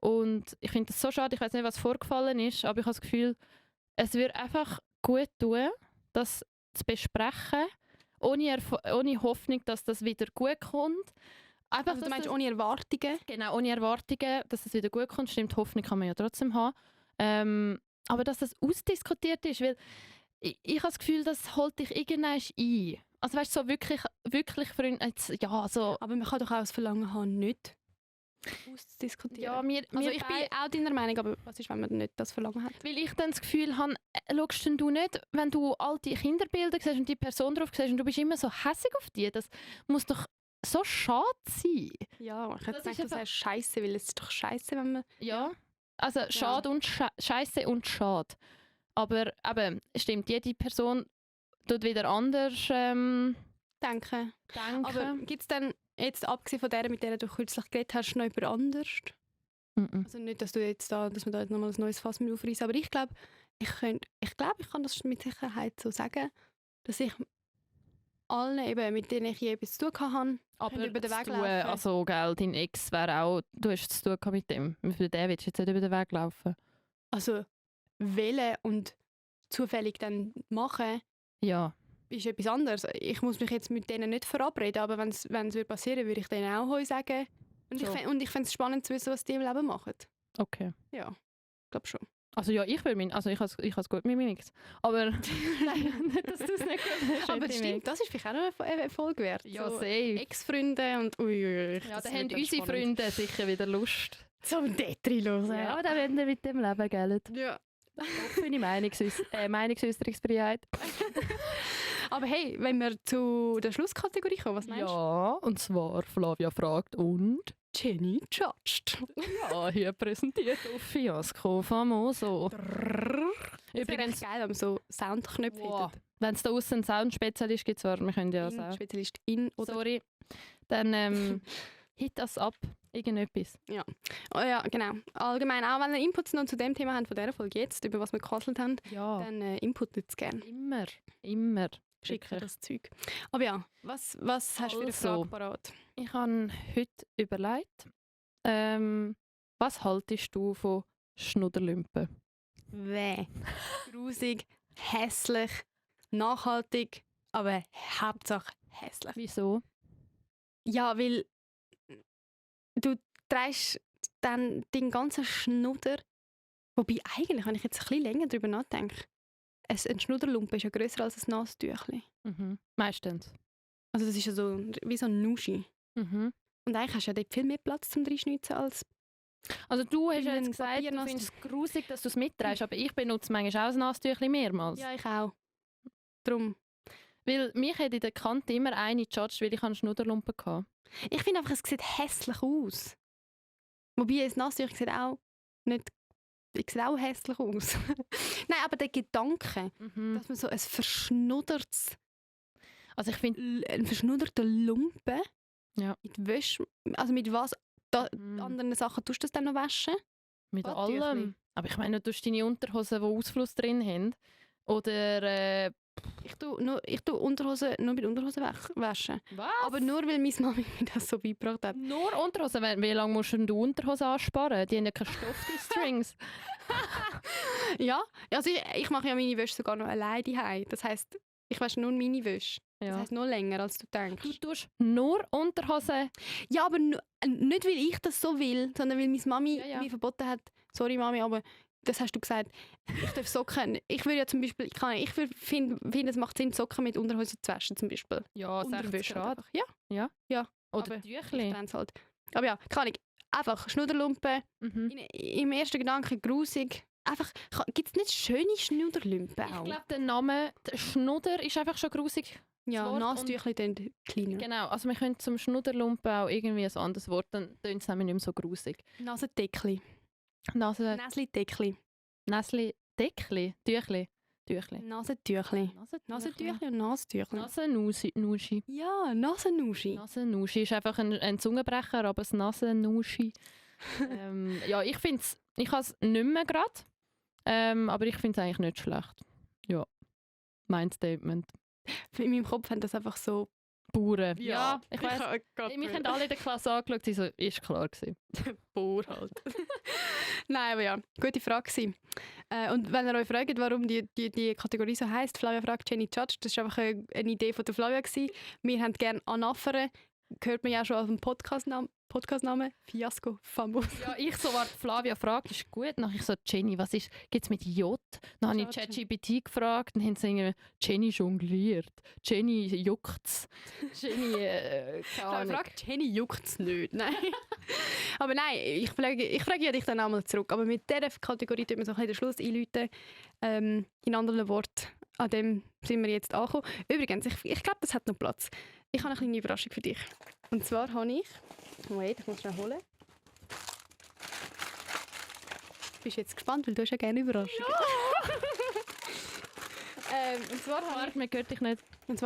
Speaker 2: Und ich finde das so schade, ich weiß nicht, was vorgefallen ist, aber ich habe das Gefühl, es würde einfach gut tun, das zu besprechen, ohne Hoffnung, dass das wieder gut kommt. Einfach,
Speaker 1: Also du
Speaker 2: dass
Speaker 1: meinst
Speaker 2: das-
Speaker 1: ohne Erwartungen?
Speaker 2: Genau, ohne Erwartungen, dass es wieder gut kommt. Stimmt, Hoffnung kann man ja trotzdem haben. Aber dass das ausdiskutiert ist, weil ich habe das Gefühl, das holt dich irgendwann ein. Also weißt du, so wirklich Freunde, ja, so...
Speaker 1: Aber man kann doch auch das Verlangen haben, nicht auszudiskutieren.
Speaker 2: Ja, mir
Speaker 1: also ich bin auch deiner Meinung, aber was ist, wenn man nicht das Verlangen hat?
Speaker 2: weil ich dann das Gefühl habe, schaust denn du nicht, wenn du alte Kinderbilder siehst und die Person drauf siehst und du bist immer so hässig auf die, das muss doch so schade sein.
Speaker 1: Ja, ich hätte
Speaker 2: Das ist
Speaker 1: gedacht, du
Speaker 2: einfach-
Speaker 1: sagst Scheiße, weil es ist doch Scheiße, wenn man...
Speaker 2: Ja, also schade und Scheiße und schade. Aber eben, stimmt, jede Person tut wieder anders
Speaker 1: denken.
Speaker 2: denken.
Speaker 1: Aber gibt es dann, jetzt abgesehen von der, mit der du kürzlich geredet hast, noch jemand anders?
Speaker 2: Mhm.
Speaker 1: Also nicht, dass wir da jetzt nochmal ein neues Fass mit aufreißen, aber ich glaube, ich kann das mit Sicherheit so sagen, dass ich allen, eben, mit denen ich je etwas zu tun habe,
Speaker 2: Aber
Speaker 1: über den Weg
Speaker 2: zu
Speaker 1: laufen.
Speaker 2: also gell, dein Ex wäre auch, du hast zu tun gehabt mit dem. Für den willst du jetzt nicht über den Weg laufen.
Speaker 1: also wählen und zufällig dann machen,
Speaker 2: Ja,
Speaker 1: ist etwas anderes. Ich muss mich jetzt mit denen nicht verabreden, aber wenn es passieren würde, ich denen auch Heu sagen. Und
Speaker 2: So.
Speaker 1: ich fände es spannend zu wissen, was die im Leben machen.
Speaker 2: okay.
Speaker 1: Ja, ich glaube schon.
Speaker 2: Also ja, ich has gut mit meinem Ex. Aber nein, nicht, dass du es nicht gut hast.
Speaker 1: Aber
Speaker 2: mit
Speaker 1: das
Speaker 2: deinem
Speaker 1: stimmt,
Speaker 2: Ex.
Speaker 1: das ist vielleicht auch noch eine Erfolg wert.
Speaker 2: Ja,
Speaker 1: so
Speaker 2: safe.
Speaker 1: Ex-Freunde und uiuiui.
Speaker 2: Ja,
Speaker 1: das
Speaker 2: da
Speaker 1: wird
Speaker 2: haben
Speaker 1: dann
Speaker 2: unsere
Speaker 1: spannend.
Speaker 2: Freunde sicher wieder Lust.
Speaker 1: Zum Detri los.
Speaker 2: Ja, aber dann werden wir mit dem Leben, gell?
Speaker 1: Ja.
Speaker 2: Offene Meinungsäußerungsfreiheit.
Speaker 1: Aber hey, wenn wir zu der Schlusskategorie kommen, was meinst du?
Speaker 2: Ja, und zwar Flavia fragt und...
Speaker 1: Jenny judged.
Speaker 2: Ja, hier präsentiert auf Fiasco Famoso.
Speaker 1: Übrigens
Speaker 2: Übrigens,
Speaker 1: geil, wenn man so Soundknöpfe
Speaker 2: wow.
Speaker 1: hätten.
Speaker 2: Wenn es da außen einen Soundspezialist gibt, zwar, wir können ja sagen.
Speaker 1: Spezialistin oder...
Speaker 2: Sorry. Dann hit das ab. Irgendetwas.
Speaker 1: Oh ja, genau. Allgemein, auch wenn ihr Inputs noch zu dem Thema habt von dieser Folge jetzt, über was wir gequasselt haben,
Speaker 2: Ja.
Speaker 1: dann inputet es gerne.
Speaker 2: Immer.
Speaker 1: Schickt
Speaker 2: Wirklich.
Speaker 1: das Zeug. Aber ja, was hast du für eine
Speaker 2: Also.
Speaker 1: Frage parat?
Speaker 2: Ich habe heute überlegt, was haltest du von Schnudderlümpen?
Speaker 1: Weh. Grusig, hässlich, nachhaltig, aber Hauptsache hässlich.
Speaker 2: Wieso?
Speaker 1: Ja, weil du trägst dann den ganzen Schnudder, wobei eigentlich, wenn ich jetzt ein bisschen länger darüber nachdenke, ein Schnudderlumpen ist ja grösser als ein Nasentüchli.
Speaker 2: Meistens.
Speaker 1: Also das ist ja so wie so ein Nuschi.
Speaker 2: Mhm.
Speaker 1: Und eigentlich hast du ja dort viel mehr Platz zum Reinschnitzen als...
Speaker 2: Also du hast
Speaker 1: In
Speaker 2: ja
Speaker 1: den
Speaker 2: jetzt gesagt, du
Speaker 1: Papiernass-
Speaker 2: findest es grusig, dass du es mitträgst, aber ich benutze manchmal auch ein Nasentüchli mehrmals.
Speaker 1: Ja, ich auch. Darum.
Speaker 2: Weil mich hat in der Kante immer eine gejudged, weil ich einen Schnudderlumpen hatte.
Speaker 1: Ich finde einfach, es sieht hässlich aus. Wobei ein Nasentüchli sieht auch nicht... Ich sieht auch hässlich aus. Nein, aber der Gedanke, dass man so ein verschnuddertes...
Speaker 2: Also ich finde...
Speaker 1: Ein verschnudderter Lumpen
Speaker 2: Ja.
Speaker 1: mit Wäsche... Also mit was anderen Sachen tust du das dann noch waschen?
Speaker 2: Mit
Speaker 1: Badtüchli.
Speaker 2: allem. Aber ich meine, du tust deine Unterhosen, die Ausfluss drin haben. Oder...
Speaker 1: Ich tue Unterhosen nur mit Unterhosen waschen.
Speaker 2: was?
Speaker 1: Aber nur, weil meine Mami mir das so beigebracht hat.
Speaker 2: Nur Unterhosen? Wie lange musst du denn die Unterhosen ansparen? Die haben ja keine Stoff, die Strings.
Speaker 1: Ja, also ich mache ja meine Wäsche sogar noch alleine daheim. Das heisst, ich wasche nur meine Wäsche. Das
Speaker 2: Ja.
Speaker 1: heisst, noch länger, als du denkst.
Speaker 2: Du tust nur Unterhosen.
Speaker 1: Ja, aber nicht, weil ich das so will, sondern weil meine Mami
Speaker 2: Ja, ja.
Speaker 1: mir verboten hat, sorry Mami, aber das hast du gesagt, ich darf Socken, ich würde ja zum Beispiel, ich finde, es macht Sinn, Socken mit Unterhosen zu waschen zum Beispiel.
Speaker 2: Ja, 60
Speaker 1: Unterwäsche
Speaker 2: Grad.
Speaker 1: einfach. Ja,
Speaker 2: Oder
Speaker 1: aber
Speaker 2: Tüchli.
Speaker 1: ich trenn's halt. Aber ja, kann ich. Einfach Schnudderlumpen,
Speaker 2: Mhm.
Speaker 1: im ersten Gedanken grusig. Einfach, gibt es nicht schöne Schnudderlumpen
Speaker 2: Ich
Speaker 1: auch?
Speaker 2: glaube, der Name der Schnudder ist einfach schon grusig.
Speaker 1: Ja,
Speaker 2: Wort
Speaker 1: Nasentüchli dann kleiner.
Speaker 2: Genau, also wir können zum Schnudderlumpen auch irgendwie ein anderes Wort, dann tönt es nämlich nicht mehr so grusig.
Speaker 1: Nasendeckli.
Speaker 2: Näsli-Deckli, Tüchli.
Speaker 1: Nasentüchli. Nasentüchli und Nasentüchli.
Speaker 2: Nasenuschi.
Speaker 1: Ja, Nasennuschi.
Speaker 2: Nasenuschi ist einfach ein Zungenbrecher, aber das Nasenuschi. Ja, ich habe es nicht mehr gerade, aber ich finde es eigentlich nicht schlecht. Ja, mein Statement.
Speaker 1: In meinem Kopf haben das einfach so...
Speaker 2: Bauern. Ja, ich weiss.
Speaker 1: Mich
Speaker 2: Wir haben alle in der Klasse angeschaut, sie so, ist klar gewesen.
Speaker 1: Bauer halt. Nein, aber ja, gute Frage gewesen. Und wenn ihr euch fragt, warum die Kategorie so heisst, Flavia fragt Jenny Judge, das war einfach eine Idee von der Flavia gewesen. Wir haben gerne Anaffere, hört man ja schon auf dem Podcastnamen, Fiasco Famos.
Speaker 2: Ja, ich so, warte, Flavia fragt, ist gut. Dann ich so, Jenny, was ist, gibt es mit J? Dann habe ich ChatGPT gefragt, dann haben sie irgendwie, Jenny jongliert, Jenny juckt's, Jenny, keine Ahnung.
Speaker 1: Fragt Jenny juckt's nicht, nein. Aber nein, ich frage ja dich dann einmal zurück. Aber mit dieser Kategorie tun wir so ein bisschen den Schluss einläuten. In anderen Worten, an dem sind wir jetzt angekommen. Übrigens, ich glaube, das hat noch Platz. Ich habe eine kleine Überraschung für dich. Und zwar habe ich... Moment, ich muss schnell holen. Bist du jetzt gespannt, weil du hast ja gerne Überraschungen. Ja! Und zwar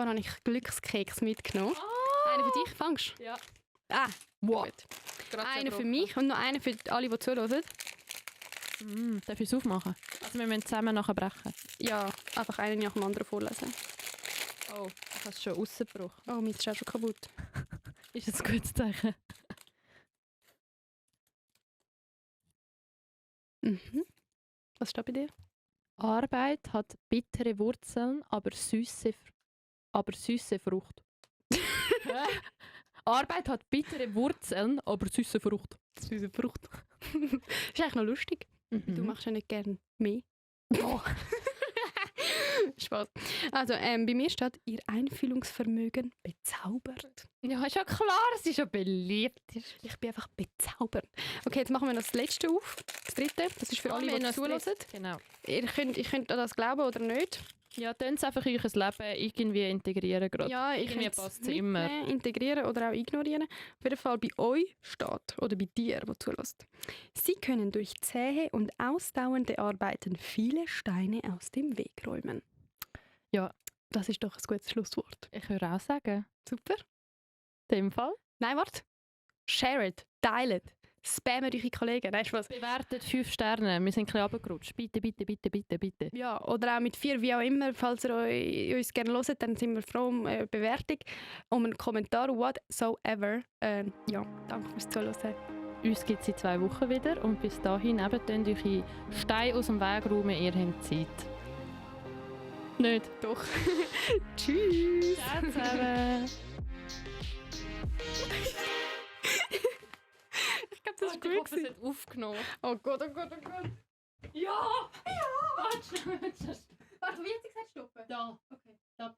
Speaker 1: habe ich Glückskeks mitgenommen. Einer für dich, fangst du?
Speaker 2: Ja.
Speaker 1: Wow. Gut. Einer für mich und noch einer für alle, die zuhören.
Speaker 2: Darf ich es aufmachen? Also wir müssen zusammen nachher brechen.
Speaker 1: Ja, einfach einen nach dem anderen vorlesen.
Speaker 2: Oh, ich habe es schon rausgebrochen.
Speaker 1: Oh, meins ist auch schon kaputt.
Speaker 2: Ist das ein gutes Zeichen?
Speaker 1: Was steht bei dir?
Speaker 2: Arbeit hat bittere Wurzeln, aber süße Frucht. Arbeit hat bittere Wurzeln, aber süße Frucht.
Speaker 1: Süße Frucht. Ist eigentlich noch lustig. Du machst ja nicht gerne mehr. Oh. Spaß. Also, bei mir steht, ihr Einfühlungsvermögen bezaubert.
Speaker 2: Ja, ist ja klar, es ist ja beliebt.
Speaker 1: Ich bin einfach bezaubert. Okay, jetzt machen wir noch das letzte auf. Das dritte. Das ist für alle, die zuhören.
Speaker 2: Genau.
Speaker 1: Ihr könnt an das glauben oder nicht.
Speaker 2: Ja, tun es einfach in euer Leben irgendwie integrieren gerade.
Speaker 1: Ja, ich
Speaker 2: irgendwie passt es immer.
Speaker 1: Integrieren oder auch ignorieren. Auf jeden Fall bei euch steht, oder bei dir, der zulässt. Sie können durch zähe und ausdauernde Arbeiten viele Steine aus dem Weg räumen.
Speaker 2: Ja.
Speaker 1: Das ist doch ein gutes Schlusswort.
Speaker 2: Ich würde auch sagen.
Speaker 1: Super.
Speaker 2: In dem Fall.
Speaker 1: Nein, warte. Share it, teilt, spammt eure Kollegen. Nein, Spaß.
Speaker 2: Bewertet 5 Sterne. Wir sind ein bisschen runtergerutscht. Bitte, bitte, bitte, bitte, bitte.
Speaker 1: Ja, oder auch mit 4, wie auch immer. Falls ihr uns gerne hört, dann sind wir froh um eine Bewertung, um einen Kommentar, whatsoever. Ja, danke fürs Zuhören.
Speaker 2: Uns gibt es in 2 Wochen wieder und bis dahin eben könnt ihr eure Steine aus dem Weg räumen, ihr habt Zeit. Nicht?
Speaker 1: Doch. Tschüss.
Speaker 2: Ciao zusammen.
Speaker 1: Ich glaube, das ist gut.
Speaker 2: Ich hoffe, es hat aufgenommen.
Speaker 1: Oh Gott, oh Gott, oh Gott.
Speaker 2: Ja! Warte,
Speaker 1: Warte, wie hat sie gesagt, stoppen?
Speaker 2: Da.
Speaker 1: Okay, stopp.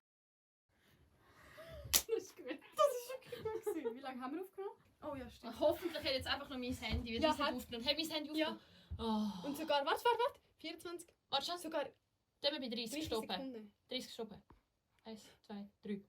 Speaker 2: Das ist gut.
Speaker 1: Das ist wirklich gut gewesen. Wie lange haben wir aufgenommen? Oh ja, stimmt.
Speaker 2: Hoffentlich hat jetzt einfach noch mein Handy, weil
Speaker 1: Ja,
Speaker 2: das hat
Speaker 1: hat-
Speaker 2: aufgenommen. Hey, mein Handy
Speaker 1: Ja.
Speaker 2: aufgenommen. Oh.
Speaker 1: Und sogar, warte. 24.
Speaker 2: Warte,
Speaker 1: Sogar
Speaker 2: dann bei 30 stoppen.
Speaker 1: Sekunden.
Speaker 2: 30 stoppen. 1, 2, 3.